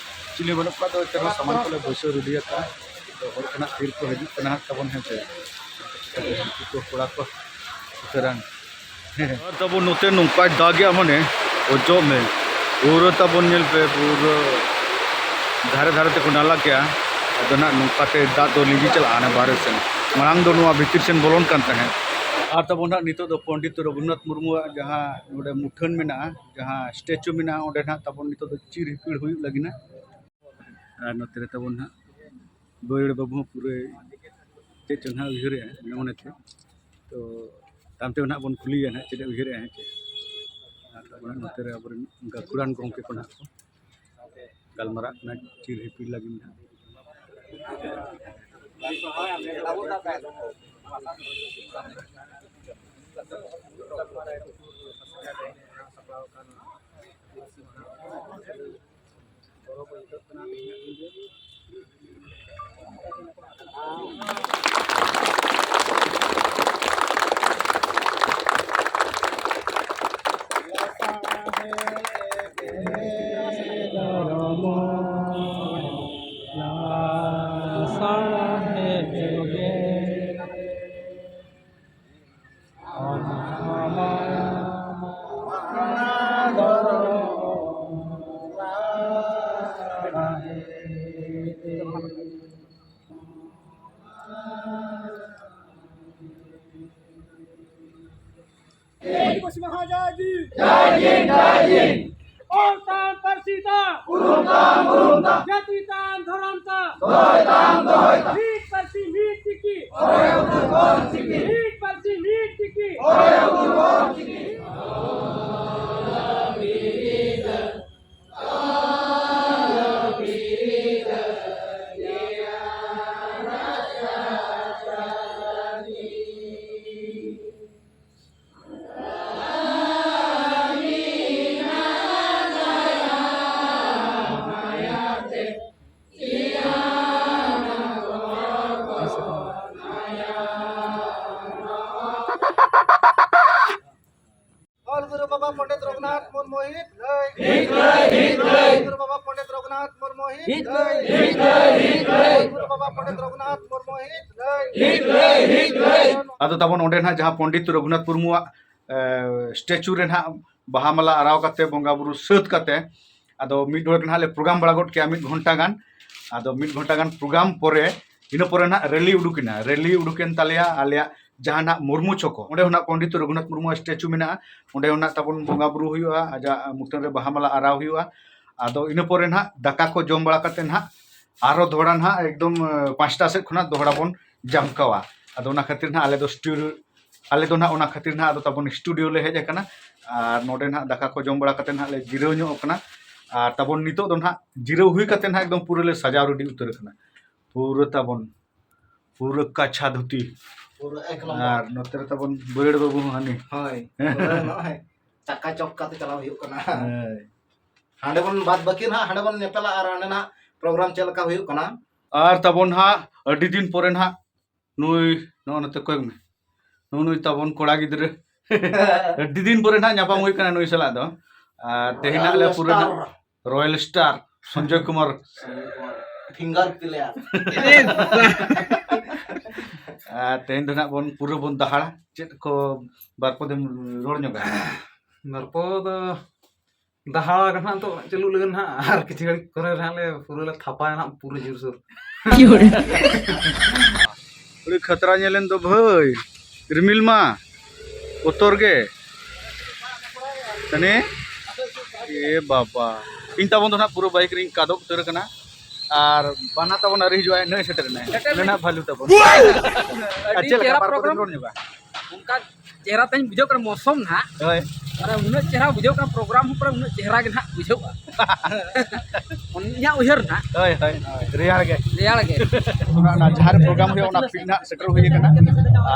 ᱪᱤᱞᱤ ᱵᱟᱹᱱᱩᱜ ᱠᱚᱣᱟ, ᱟᱫᱚ ᱮᱱᱛᱮ ᱨᱮᱦᱚᱸ ᱥᱟᱢᱟᱱ ᱠᱚᱞᱮ ᱵᱟᱹᱭᱥᱟᱹᱣ ᱨᱮᱰᱤ ᱟᱠᱟᱫᱼᱟ᱾ ᱟᱫᱚ ᱦᱚᱲ ᱠᱚ ᱱᱟᱦᱟᱜ ᱛᱤᱨ ᱠᱚ ᱦᱤᱡᱩᱜ ᱠᱟᱱᱟ ᱦᱟᱸᱜ ᱛᱟᱵᱚᱱ, ᱦᱮᱸ ᱥᱮ᱾ ᱩᱱᱠᱩ ᱠᱚ ᱠᱚᱲᱟ ᱠᱚ ᱩᱥᱟᱹᱨᱟ᱾ ᱟᱨ ᱛᱟᱵᱚ ᱱᱚᱛᱮ ᱱᱚᱝᱠᱟᱭ ᱫᱟᱜᱮᱜᱼᱟ, ᱢᱟᱱᱮ ᱚᱡᱚᱜ ᱢᱮ, ᱯᱩᱨᱟᱹ ᱛᱟᱵᱚᱱ ᱧᱮᱞ ᱯᱮ, ᱯᱩᱨᱟᱹ ᱫᱷᱟᱨᱮ ᱫᱷᱟᱨᱮ ᱛᱮᱠᱚ ᱱᱟᱞᱟ ᱠᱮᱜᱼᱟ᱾ ᱟᱫᱚ ᱱᱟᱜ ᱱᱚᱝᱠᱟᱛᱮ ᱫᱟᱜ ᱫᱚ ᱞᱤᱸᱡᱤ ᱪᱟᱞᱟᱜᱼᱟ ᱦᱟᱱᱟ ᱵᱟᱦᱨᱮ ᱥᱮᱱ᱾ ᱢᱟᱲᱟᱝ ᱫᱚ ᱱᱚᱣᱟ ᱵᱷᱤᱛᱤᱨ ᱥᱮᱱ ᱵᱚᱞᱚᱱ ᱠᱟᱱ ᱛᱟᱦᱮᱸᱫ᱾ ᱟᱨ ᱛᱟᱵᱚᱱ ᱦᱟᱸᱜ ᱱᱤᱛᱚᱜ ᱫᱚ ᱯᱚᱱᱰᱤᱛ ᱨᱚᱜᱷᱩᱱᱟᱛᱷ ᱢᱩᱨᱢᱩᱣᱟᱜ ᱡᱟᱦᱟᱸ ᱱᱚᱰᱮ ᱢᱩᱴᱷᱟᱹᱱ ᱢᱮᱱᱟᱜᱼᱟ, ᱡᱟᱦᱟᱸ ᱥᱴᱮᱪᱩ ᱢᱮᱱᱟᱜᱼᱟ, ᱚᱸᱰᱮ ᱱᱟᱦᱟᱜ ᱛᱟᱵᱚᱱ ᱱᱤᱛᱚᱜ ᱫᱚ ᱪᱤᱨ ᱦᱤᱯᱤᱲ ᱦᱩᱭᱩᱜ ᱞᱟᱹᱜᱤᱫ ᱱᱟ᱾ ᱟᱨ ᱱᱚᱛᱮ ᱨᱮ ᱛᱟᱵᱚᱱ ᱱᱟᱦᱟᱜ ᱵᱟᱹᱭᱦᱟᱹᱲ ᱵᱟᱹᱵᱩ ᱦᱚᱸ ᱯᱩᱨᱟᱹ ᱪᱮᱫ ᱪᱚ ᱱᱟᱦᱟᱜ ᱩᱭᱦᱟᱹᱨᱮᱜᱼᱟ ᱢᱚᱱᱮ ᱢᱚᱱᱮ ᱛᱮ᱾ ᱛᱚ ᱛᱟᱭᱚᱢ ᱛᱮ ᱱᱟᱦᱟᱜ ᱵᱚᱱ ᱠᱩᱞᱤᱭᱮᱭᱟ ᱱᱟᱦᱟᱜ ᱪᱮᱫ ᱮ ᱩᱭᱦᱟᱹᱨᱮᱜᱼᱟ ᱦᱮᱸ ᱪᱮ᱾ ᱟᱨ ᱛᱟᱵᱚᱱ ᱱᱚᱛᱮ ᱨᱮ ᱟᱵᱚᱨᱮᱱ ᱜᱟᱹᱠᱷᱩᱲᱟᱱ ᱜᱚᱢᱠᱮ ᱠᱚ ᱱᱟᱦᱟᱜ ᱠᱚ ᱜᱟᱞᱢᱟᱨᱟᱜ ᱠᱟᱱᱟ ᱪᱤᱨ ᱦᱤᱯᱤᱲ ᱞᱟᱹᱜᱤᱫ ᱱᱟᱦᱟᱜ᱾ ᱟᱹᱫᱤᱵᱟᱹᱥᱤ ᱢᱟᱦᱟ ᱡᱟᱭ ᱡᱤ᱾ ᱡᱟᱭ ᱡᱤ, ᱡᱟᱭ ᱡᱤ᱾ ᱚᱞ ᱛᱟᱢ ᱯᱟᱹᱨᱥᱤ ᱛᱟᱢ᱾ ᱩᱨᱩᱢ ᱛᱟᱢ, ᱩᱨᱩᱢ ᱛᱟᱢ᱾ ᱡᱟᱹᱛᱤ ᱛᱟᱢ, ᱫᱷᱚᱨᱚᱢ ᱛᱟᱢ᱾ ᱫᱚᱦᱚᱭ ᱛᱟᱢ, ᱫᱚᱦᱚᱭ ᱛᱟᱢ᱾ ᱢᱤᱫ ᱯᱟᱹᱨᱥᱤ, ᱢᱤᱫ ᱪᱤᱠᱤ᱾ ᱦᱚᱲᱮ ᱩᱫᱩᱜ ᱚᱞ ᱪᱤᱠᱤ᱾ ᱢᱤᱫ ᱯᱟᱹᱨᱥᱤ, ᱢᱤᱫ ᱪᱤᱠᱤ᱾ ᱦᱚᱲᱮ ᱩᱫᱩᱜ ᱚᱞ ᱪᱤᱠᱤ᱾ ᱚᱞ ᱜᱩᱨᱩ ᱵᱟᱵᱟ ᱯᱚᱱᱰᱤᱛ ᱨᱚᱜᱷᱩᱱᱟᱛᱷ ᱢᱩᱨᱢᱩ ᱦᱤᱛ ᱞᱟᱹᱭ᱾ ᱦᱤᱛ ᱞᱟᱹᱭ, ᱦᱤᱛ ᱞᱟᱹᱭ᱾ ᱚᱞ ᱜᱩᱨᱩ ᱵᱟᱵᱟ ᱯᱚᱱᱰᱤᱛ ᱨᱚᱜᱷᱩᱱᱟᱛᱷ ᱢᱩᱨᱢᱩ ᱦᱤᱛ ᱞᱟᱹᱭ᱾ ᱦᱤᱛ ᱞᱟᱹᱭ, ᱦᱤᱛ ᱞᱟᱹᱭ᱾ ᱚᱞ ᱜᱩᱨᱩ ᱵᱟᱵᱟ ᱯᱚᱱᱰᱤᱛ ᱨᱚᱜᱷᱩᱱᱟᱛᱷ ᱢᱩᱨᱢᱩ ᱦᱤᱛ ᱞᱟᱹᱭ᱾ ᱦᱤᱛ ᱞᱟᱹᱭ, ᱦᱤᱛ ᱞᱟᱹᱭ᱾ ᱟᱫᱚ ᱛᱟᱵᱚᱱ ᱚᱸᱰᱮ ᱱᱟᱦᱟᱜ ᱡᱟᱦᱟᱸ ᱯᱚᱱᱰᱤᱛ ᱨᱚᱜᱷᱩᱱᱟᱛᱷ ᱢᱩᱨᱢᱩᱣᱟᱜ, ᱮ, ᱥᱴᱮᱪᱩ ᱨᱮ ᱱᱟᱦᱟᱜ ᱵᱟᱦᱟ ᱢᱟᱞᱟ ᱟᱨᱟᱣ ᱠᱟᱛᱮ, ᱵᱚᱸᱜᱟ ᱵᱩᱨᱩ ᱥᱟᱹᱛ ᱠᱟᱛᱮ, ᱟᱫᱚ ᱢᱤᱫ ᱰᱚᱸᱰᱮᱠ ᱱᱟᱦᱟᱜ ᱞᱮ ᱯᱨᱳᱜᱨᱟᱢ ᱵᱟᱲᱟ ᱜᱚᱫ ᱠᱮᱜᱼᱟ ᱢᱤᱫ ᱜᱷᱚᱱᱴᱟ ᱜᱟᱱ᱾ ᱟᱫᱚ ᱢᱤᱫ ᱜᱷᱚᱱᱴᱟ ᱜᱟᱱ ᱯᱨᱳᱜᱨᱟᱢ ᱯᱚᱨᱮ ᱤᱱᱟᱹ ᱯᱚᱨᱮ ᱱᱟᱦᱟᱜ ᱨᱮᱞᱤ ᱩᱰᱩᱠᱮᱱᱟ᱾ ᱨᱮᱞᱤ ᱩᱰᱩᱠᱮᱱ ᱛᱟᱞᱮᱭᱟ ᱟᱞᱮᱭᱟᱜ ᱡᱟᱦᱟᱸ ᱱᱟᱦᱟᱜ ᱢᱩᱨᱢᱩ ᱪᱷᱚᱠᱚ, ᱚᱸᱰᱮ ᱦᱚᱸ ᱱᱟᱦᱟᱜ ᱯᱚᱱᱰᱤᱛ ᱨᱚᱜᱷᱩᱱᱟᱛᱷ ᱢᱩᱨᱢᱩ ᱥᱴᱮᱪᱩ ᱢᱮᱱᱟᱜᱼᱟ, ᱚᱸᱰᱮ ᱦᱚᱸ ᱱᱟᱦᱟᱜ ᱛᱟᱵᱚᱱ ᱵᱚᱸᱜᱟ ᱵᱩᱨᱩ ᱦᱩᱭᱩᱜᱼᱟ, ᱟᱡᱟᱜ ᱢᱩᱴᱷᱟᱹᱱ ᱨᱮ ᱵᱟᱦᱟ ᱢᱟᱞᱟ ᱟᱨᱟᱣ ᱦᱩᱭᱩᱜᱼᱟ᱾ ᱟᱫᱚ ᱤᱱᱟᱹ ᱯᱚᱨᱮ ᱱᱟᱦᱟᱜ ᱫᱟᱠᱟ ᱠᱚ ᱡᱚᱢ ᱵᱟᱲᱟ ᱠᱟᱛᱮ ᱱᱟᱦᱟᱜ ᱟᱨᱦᱚᱸ ᱫᱚᱦᱲᱟ ᱱᱟᱦᱟᱜ ᱮᱠᱫᱚᱢ ᱯᱟᱸᱪᱴᱟ ᱥᱮᱫ ᱠᱷᱚᱱᱟᱜ ᱫᱚᱦᱲᱟ ᱵᱚᱱ ᱡᱟᱢᱠᱟᱣᱟ᱾ ᱟᱫᱚ ᱚᱱᱟ ᱠᱷᱟᱹᱛᱤᱨ ᱱᱟᱦᱟᱜ ᱟᱞᱮ ᱫᱚ ᱥᱴᱩᱰᱤᱭᱳ ᱟᱞᱮ ᱫᱚ ᱱᱟᱦᱟᱜ ᱚᱱᱟ ᱠᱷᱟᱹᱛᱤᱨ ᱱᱟᱦᱟᱜ ᱟᱫᱚ ᱛᱟᱵᱚᱱ ᱥᱴᱩᱰᱤᱭᱳ ᱞᱮ ᱦᱮᱡ ᱟᱠᱟᱱᱟ᱾ ᱟᱨ ᱱᱚᱰᱮ ᱱᱟᱦᱟᱜ ᱫᱟᱠᱟ ᱠᱚ ᱡᱚᱢ ᱵᱟᱲᱟ ᱠᱟᱛᱮ ᱱᱟᱦᱟᱜ ᱞᱮ ᱡᱤᱨᱟᱹᱣ ᱧᱚᱜ ᱟᱠᱟᱱᱟ᱾ ᱟᱨ ᱛᱟᱵᱚᱱ ᱱᱤᱛᱚᱜ ᱫᱚ ᱱᱟᱦᱟᱜ ᱡᱤᱨᱟᱹᱣ ᱦᱩᱭ ᱠᱟᱛᱮ ᱱᱟᱦᱟᱜ ᱮᱠᱫᱚᱢ ᱯᱩᱨᱟᱹ ᱞᱮ ᱥᱟᱡᱟᱣ ᱨᱮᱰᱤ ᱩᱛᱟᱹᱨ ᱟᱠᱟᱱᱟ᱾ ᱯᱩᱨᱟᱹ ᱛᱟᱵᱚᱱ ᱯᱩᱨᱟᱹ ᱠᱟᱪᱷᱟ ᱫᱷᱩᱛᱤ᱾ ᱯᱩᱨᱟᱹ ᱮᱠ ᱱᱚᱢᱵᱚᱨ᱾ ᱟᱨ ᱱᱚᱛᱮ ᱨᱮ ᱛᱟᱵᱚᱱ ᱵᱟᱹᱨᱟᱹᱲ ᱵᱟᱹᱵᱩ ᱦᱚᱸ ᱦᱟᱹᱱᱤ᱾ ᱦᱳᱭ᱾ ᱯᱩᱨᱟᱹ ᱱᱚᱜᱼᱚᱭ ᱪᱟᱠᱟ ᱪᱚᱠ ᱠᱟᱛᱮ ᱪᱟᱞᱟᱣ ᱦᱩᱭᱩᱜ ᱠᱟᱱᱟ᱾ ᱦᱳᱭ᱾ ᱦᱟᱸᱰᱮ ᱵᱚᱱ ᱵᱟᱫ ᱵᱟᱹᱠᱤ ᱱᱟᱦᱟᱜ ᱦᱟᱸᱰᱮ ᱵᱚᱱ ᱧᱮᱯᱮᱞᱟ ᱟᱨ ᱦᱟᱸᱰᱮ ᱱᱟᱦᱟᱜ ᱯᱨᱳᱜᱨᱟᱢ ᱪᱮᱫ ᱞᱮᱠᱟ ᱦᱩᱭᱩᱜ ᱠᱟᱱᱟ᱾ ᱟᱨ ᱛᱟᱵᱚᱱ ᱦᱟᱸᱜ ᱟᱹᱰᱤ ᱫᱤᱱ ᱯᱚᱨᱮ ᱱᱟᱦᱟᱜ ᱱᱩᱭ, ᱱᱚᱜᱼᱚ ᱱᱚᱛᱮ ᱠᱚᱭᱚᱜ ᱢᱮ, ᱱᱩᱜᱼᱩ ᱱᱩᱭ ᱛᱟᱵᱚᱱ ᱠᱚᱲᱟ ᱜᱤᱫᱽᱨᱟᱹ᱾ ᱟᱹᱰᱤ ᱫᱤᱱ ᱯᱚᱨᱮ ᱱᱟᱦᱟᱜ ᱧᱟᱯᱟᱢ ᱦᱩᱭ ᱠᱟᱱᱟ ᱱᱩᱭ ᱥᱟᱞᱟᱜ ᱫᱚ᱾ ᱟᱨ ᱛᱮᱦᱮᱧ ᱱᱟᱦᱟᱜ ᱞᱮ ᱯᱩᱨᱟᱹ ᱱᱟᱦᱟᱜ royal star Sanjay Kumar. Finger player. ᱟᱨ ᱛᱮᱦᱮᱧ ᱫᱚ ᱱᱟᱦᱟᱜ ᱵᱚᱱ ᱯᱩᱨᱟᱹ ᱵᱚᱱ ᱫᱟᱦᱟᱲᱟ᱾ ᱪᱮᱫ ᱠᱚ ᱵᱟᱨ ᱯᱚᱫᱮᱢ ᱨᱚᱲ ᱧᱚᱜᱟ? ᱵᱟᱨ ᱯᱚᱫ ᱫᱚ ᱫᱟᱦᱟᱲᱟ ᱜᱮ ᱱᱟᱦᱟᱜ ᱱᱤᱛᱚᱜ ᱪᱟᱹᱞᱩ ᱞᱟᱹᱜᱤᱫ ᱱᱟᱦᱟᱜ, ᱟᱨ ᱠᱤᱪᱷᱩ ᱜᱷᱟᱹᱲᱤᱡ ᱯᱚᱨᱮ ᱱᱟᱦᱟᱜ ᱞᱮ ᱯᱩᱨᱟᱹ ᱞᱮ ᱛᱷᱟᱯᱟᱭᱟ ᱱᱟᱦᱟᱜ ᱯᱩᱨᱟᱹ ᱡᱳᱨᱥᱳᱨ᱾ ᱟᱹᱰᱤ ᱠᱷᱟᱛᱨᱟ ᱧᱮᱞᱮᱱ ᱫᱚ ᱵᱷᱟᱹᱭ, ᱨᱤᱢᱤᱞ ᱢᱟ ᱵᱚᱛᱚᱨ ᱜᱮ᱾ ᱦᱟᱱᱮ, ᱮ ᱵᱟᱵᱟ, ᱤᱧ ᱛᱟᱵᱚᱱ ᱫᱚ ᱱᱟᱦᱟᱜ ᱯᱩᱨᱟᱹ ᱵᱟᱭᱤᱠ ᱨᱤᱧ ᱠᱟᱫᱚᱜ ᱩᱛᱟᱹᱨ ᱟᱠᱟᱱᱟ᱾ ᱟᱨ ᱵᱟᱱᱟ ᱛᱟᱵᱚᱱ ᱟᱹᱣᱨᱤ ᱦᱤᱡᱩᱜᱼᱟ, ᱱᱟᱹᱭ ᱥᱮᱴᱮᱨ ᱮᱱᱟᱭ᱾ ᱥᱮᱴᱮᱨ ᱚᱱᱟ ᱱᱟᱦᱟᱜ ᱵᱷᱟᱞᱩ ᱛᱟᱵᱚᱱ᱾ ᱟᱨ ᱟᱹᱰᱤ ᱪᱮᱫ ᱞᱮᱠᱟ ᱪᱮᱦᱨᱟ ᱵᱟᱨ ᱯᱚᱫ ᱯᱨᱳᱜᱨᱟᱢ᱾ ᱨᱚᱲ ᱧᱚᱜᱟ? ᱚᱱᱠᱟ ᱪᱮᱦᱨᱟ ᱛᱮᱦᱮᱧ ᱵᱩᱡᱷᱟᱹᱜ ᱠᱟᱱᱟ ᱢᱳᱥᱚᱢ ᱱᱟᱦᱟᱜ᱾ ᱦᱳᱭ᱾ ᱢᱟᱱᱮ ᱩᱱᱟᱹᱜ ᱪᱮᱦᱨᱟ ᱵᱩᱡᱷᱟᱹᱜ ᱠᱟᱱᱟ ᱯᱨᱳᱜᱨᱟᱢ ᱦᱚᱸ, ᱯᱩᱨᱟᱹ ᱩᱱᱟᱹᱜ ᱪᱮᱦᱨᱟ ᱜᱮ ᱱᱟᱦᱟᱜ ᱵᱩᱡᱷᱟᱹᱜᱼᱟ᱾ ᱤᱧᱟᱹᱜ ᱩᱭᱦᱟᱹᱨ ᱱᱟᱦᱟᱜ᱾ ᱦᱳᱭ, ᱦᱳᱭ, ᱦᱳᱭ, ᱨᱮᱭᱟᱲ ᱜᱮ᱾ ᱨᱮᱭᱟᱲ ᱜᱮ᱾ ᱚᱱᱟ, ᱚᱱᱟ ᱡᱟᱦᱟᱸ ᱨᱮ ᱯᱨᱳᱜᱨᱟᱢ ᱦᱩᱭᱩᱜᱼᱟ, ᱚᱱᱟ ᱯᱷᱤᱞᱰ ᱱᱟᱦᱟᱜ ᱥᱮᱴᱮᱨ ᱦᱩᱭ ᱟᱠᱟᱱᱟ᱾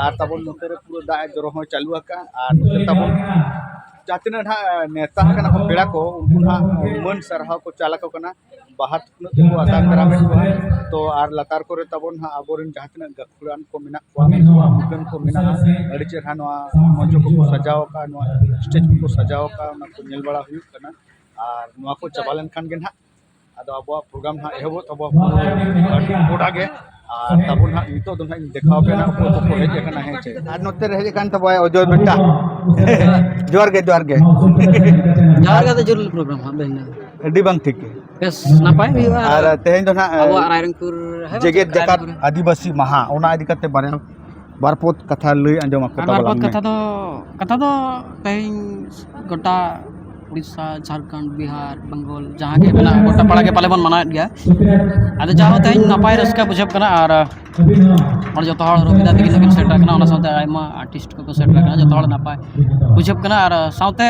ᱟᱨ ᱛᱟᱵᱚᱱ ᱱᱚᱛᱮ ᱨᱮ ᱯᱩᱨᱟᱹ ᱫᱟᱜ ᱮ ᱡᱚᱨᱚ ᱦᱚᱸᱭ ᱪᱟᱹᱞᱩ ᱟᱠᱟᱫᱼᱟ᱾ ᱟᱨ ᱱᱚᱛᱮ ᱛᱟᱵᱚᱱ ᱡᱟᱦᱟᱸ ᱛᱤᱱᱟᱹᱜ ᱱᱟᱦᱟᱜ ᱱᱮᱣᱛᱟ ᱟᱠᱟᱱᱟ ᱠᱚ ᱯᱮᱲᱟ ᱠᱚ, ᱩᱱᱠᱩ ᱱᱟᱦᱟᱜ ᱢᱟᱹᱱ ᱥᱟᱨᱦᱟᱣ ᱠᱚ ᱪᱟᱞ ᱟᱠᱚ ᱠᱟᱱᱟ᱾ ᱵᱟᱦᱟ ᱛᱷᱩᱯᱱᱟᱹᱜ ᱛᱮᱠᱚ ᱟᱛᱟᱝ ᱫᱟᱨᱟᱢᱮᱫ ᱠᱚᱣᱟ᱾ ᱛᱚ ᱟᱨ ᱞᱟᱛᱟᱨ ᱠᱚᱨᱮ ᱛᱟᱵᱚᱱ ᱦᱟᱸᱜ ᱟᱵᱚᱨᱮᱱ ᱡᱟᱦᱟᱸ ᱛᱤᱱᱟᱹᱜ ᱜᱟᱹᱠᱷᱩᱲᱟᱱ ᱠᱚ ᱢᱮᱱᱟᱜ ᱠᱚᱣᱟ, ᱢᱩᱠᱷᱟᱹᱱ ᱠᱚ ᱢᱮᱱᱟᱜᱼᱟ, ᱟᱹᱰᱤ ᱪᱮᱦᱨᱟ ᱱᱚᱣᱟ ᱢᱚᱧᱪᱚ ᱠᱚᱠᱚ ᱥᱟᱡᱟᱣ ᱟᱠᱟᱫᱼᱟ, ᱱᱚᱣᱟ ᱥᱴᱮᱡᱽ ᱠᱚᱠᱚ ᱥᱟᱡᱟᱣ ᱟᱠᱟᱫᱼᱟ, ᱚᱱᱟ ᱠᱚ ᱧᱮᱞ ᱵᱟᱲᱟ ᱦᱩᱭᱩᱜ ᱠᱟᱱᱟ᱾ ᱟᱨ ᱱᱚᱣᱟ ᱠᱚ ᱪᱟᱵᱟ ᱞᱮᱱᱠᱷᱟᱱ ᱜᱮ ᱱᱟᱦᱟᱜ ᱟᱫᱚ ᱟᱵᱚᱣᱟᱜ ᱯᱨᱳᱜᱨᱟᱢ ᱱᱟᱦᱟᱜ ᱮᱦᱚᱵᱚᱜ ᱛᱟᱵᱚᱱᱟ ᱟᱹᱰᱤ ᱜᱚᱰᱟ ᱜᱮ᱾ ᱟᱨ ᱛᱟᱵᱚᱱ ᱱᱟᱦᱟᱜ ᱱᱤᱛᱚᱜ ᱫᱚ ᱱᱟᱦᱟᱜ ᱤᱧ ᱫᱮᱠᱷᱟᱣ ᱟᱯᱮᱭᱟ ᱱᱟᱦᱟᱜ ᱚᱠᱚᱭ ᱠᱚᱠᱚ ᱦᱮᱡ ᱟᱠᱟᱱᱟ, ᱦᱮᱸ ᱪᱮ᱾ ᱟᱨ ᱱᱚᱛᱮ ᱨᱮ ᱦᱮᱡ ᱟᱠᱟᱱ ᱛᱟᱵᱚᱱᱟᱭ ᱚᱡᱚᱭ ᱵᱮᱴᱟ᱾ ᱡᱚᱦᱟᱨ ᱜᱮ, ᱡᱚᱦᱟᱨ ᱜᱮ᱾ ᱡᱚᱦᱟᱨ ᱜᱮ, ᱟᱫᱚ ᱡᱚᱨᱩᱨ ᱯᱨᱳᱜᱨᱟᱢ ᱦᱟᱸᱜ ᱵᱮᱱ ᱟᱹᱰᱤ ᱵᱟᱝ ᱴᱷᱤᱠ ᱜᱮ᱾ ᱵᱮᱥ ᱱᱟᱯᱟᱭ ᱦᱩᱭᱩᱜᱼᱟ᱾ ᱟᱨ ᱛᱮᱦᱮᱧ ᱫᱚ ᱱᱟᱦᱟᱜ ᱟᱵᱚᱣᱟᱜ ᱨᱟᱭᱨᱚᱝᱯᱩᱨ, ᱦᱮᱸ, ᱡᱮᱜᱮᱛ ᱡᱟᱠᱟᱛ ᱨᱟᱭᱨᱚᱝᱯᱩᱨ᱾ ᱟᱹᱫᱤᱵᱟᱹᱥᱤ ᱢᱟᱦᱟ, ᱚᱱᱟ ᱤᱫᱤ ᱠᱟᱛᱮ ᱵᱟᱨᱭᱟ ᱵᱟᱨ ᱯᱚᱫ ᱠᱟᱛᱷᱟ ᱞᱟᱹᱭ ᱟᱸᱡᱚᱢ ᱟᱠᱚ ᱟᱨ ᱵᱟᱨ ᱛᱟᱵᱚᱱ ᱯᱚᱫ ᱢᱮ᱾ ᱠᱟᱛᱷᱟ ᱫᱚ, ᱠᱟᱛᱷᱟ ᱫᱚ ᱛᱮᱦᱮᱧ ᱜᱚᱴᱟ ᱩᱲᱤᱥᱥᱟ, ᱡᱷᱟᱲᱠᱷᱚᱸᱰ, ᱵᱤᱦᱟᱨ, ᱵᱮᱝᱜᱚᱞ, ᱡᱟᱦᱟᱸ ᱜᱮ ᱢᱮᱱᱟᱜᱼᱟ, ᱜᱚᱴᱟ ᱯᱟᱲᱟ ᱜᱮ ᱯᱟᱞᱮ ᱵᱚᱱ ᱢᱟᱱᱟᱣᱮᱫ ᱜᱮᱭᱟ᱾ ᱟᱫᱚ ᱡᱟᱦᱳ, ᱛᱮᱦᱮᱧ ᱱᱟᱯᱟᱭ ᱨᱟᱹᱥᱠᱟᱹ ᱵᱩᱡᱷᱟᱹᱜ ᱠᱟᱱᱟ᱾ ᱟᱨ ᱱᱚᱰᱮ ᱡᱚᱛᱚ ᱦᱚᱲ ᱨᱚᱵᱤᱫᱟ ᱛᱟᱹᱠᱤᱱ ᱦᱚᱸᱠᱤᱱ ᱥᱮᱴᱮᱨ ᱟᱠᱟᱱᱟ, ᱚᱱᱟ ᱥᱟᱶᱛᱮ ᱟᱭᱢᱟ ᱟᱨᱴᱤᱥᱴ ᱠᱚᱠᱚ ᱥᱮᱴᱮᱨ ᱟᱠᱟᱱᱟ᱾ ᱡᱚᱛᱚ ᱦᱚᱲ ᱱᱟᱯᱟᱭ ᱵᱩᱡᱷᱟᱹᱜ ᱠᱟᱱᱟ ᱟᱨ ᱥᱟᱶᱛᱮ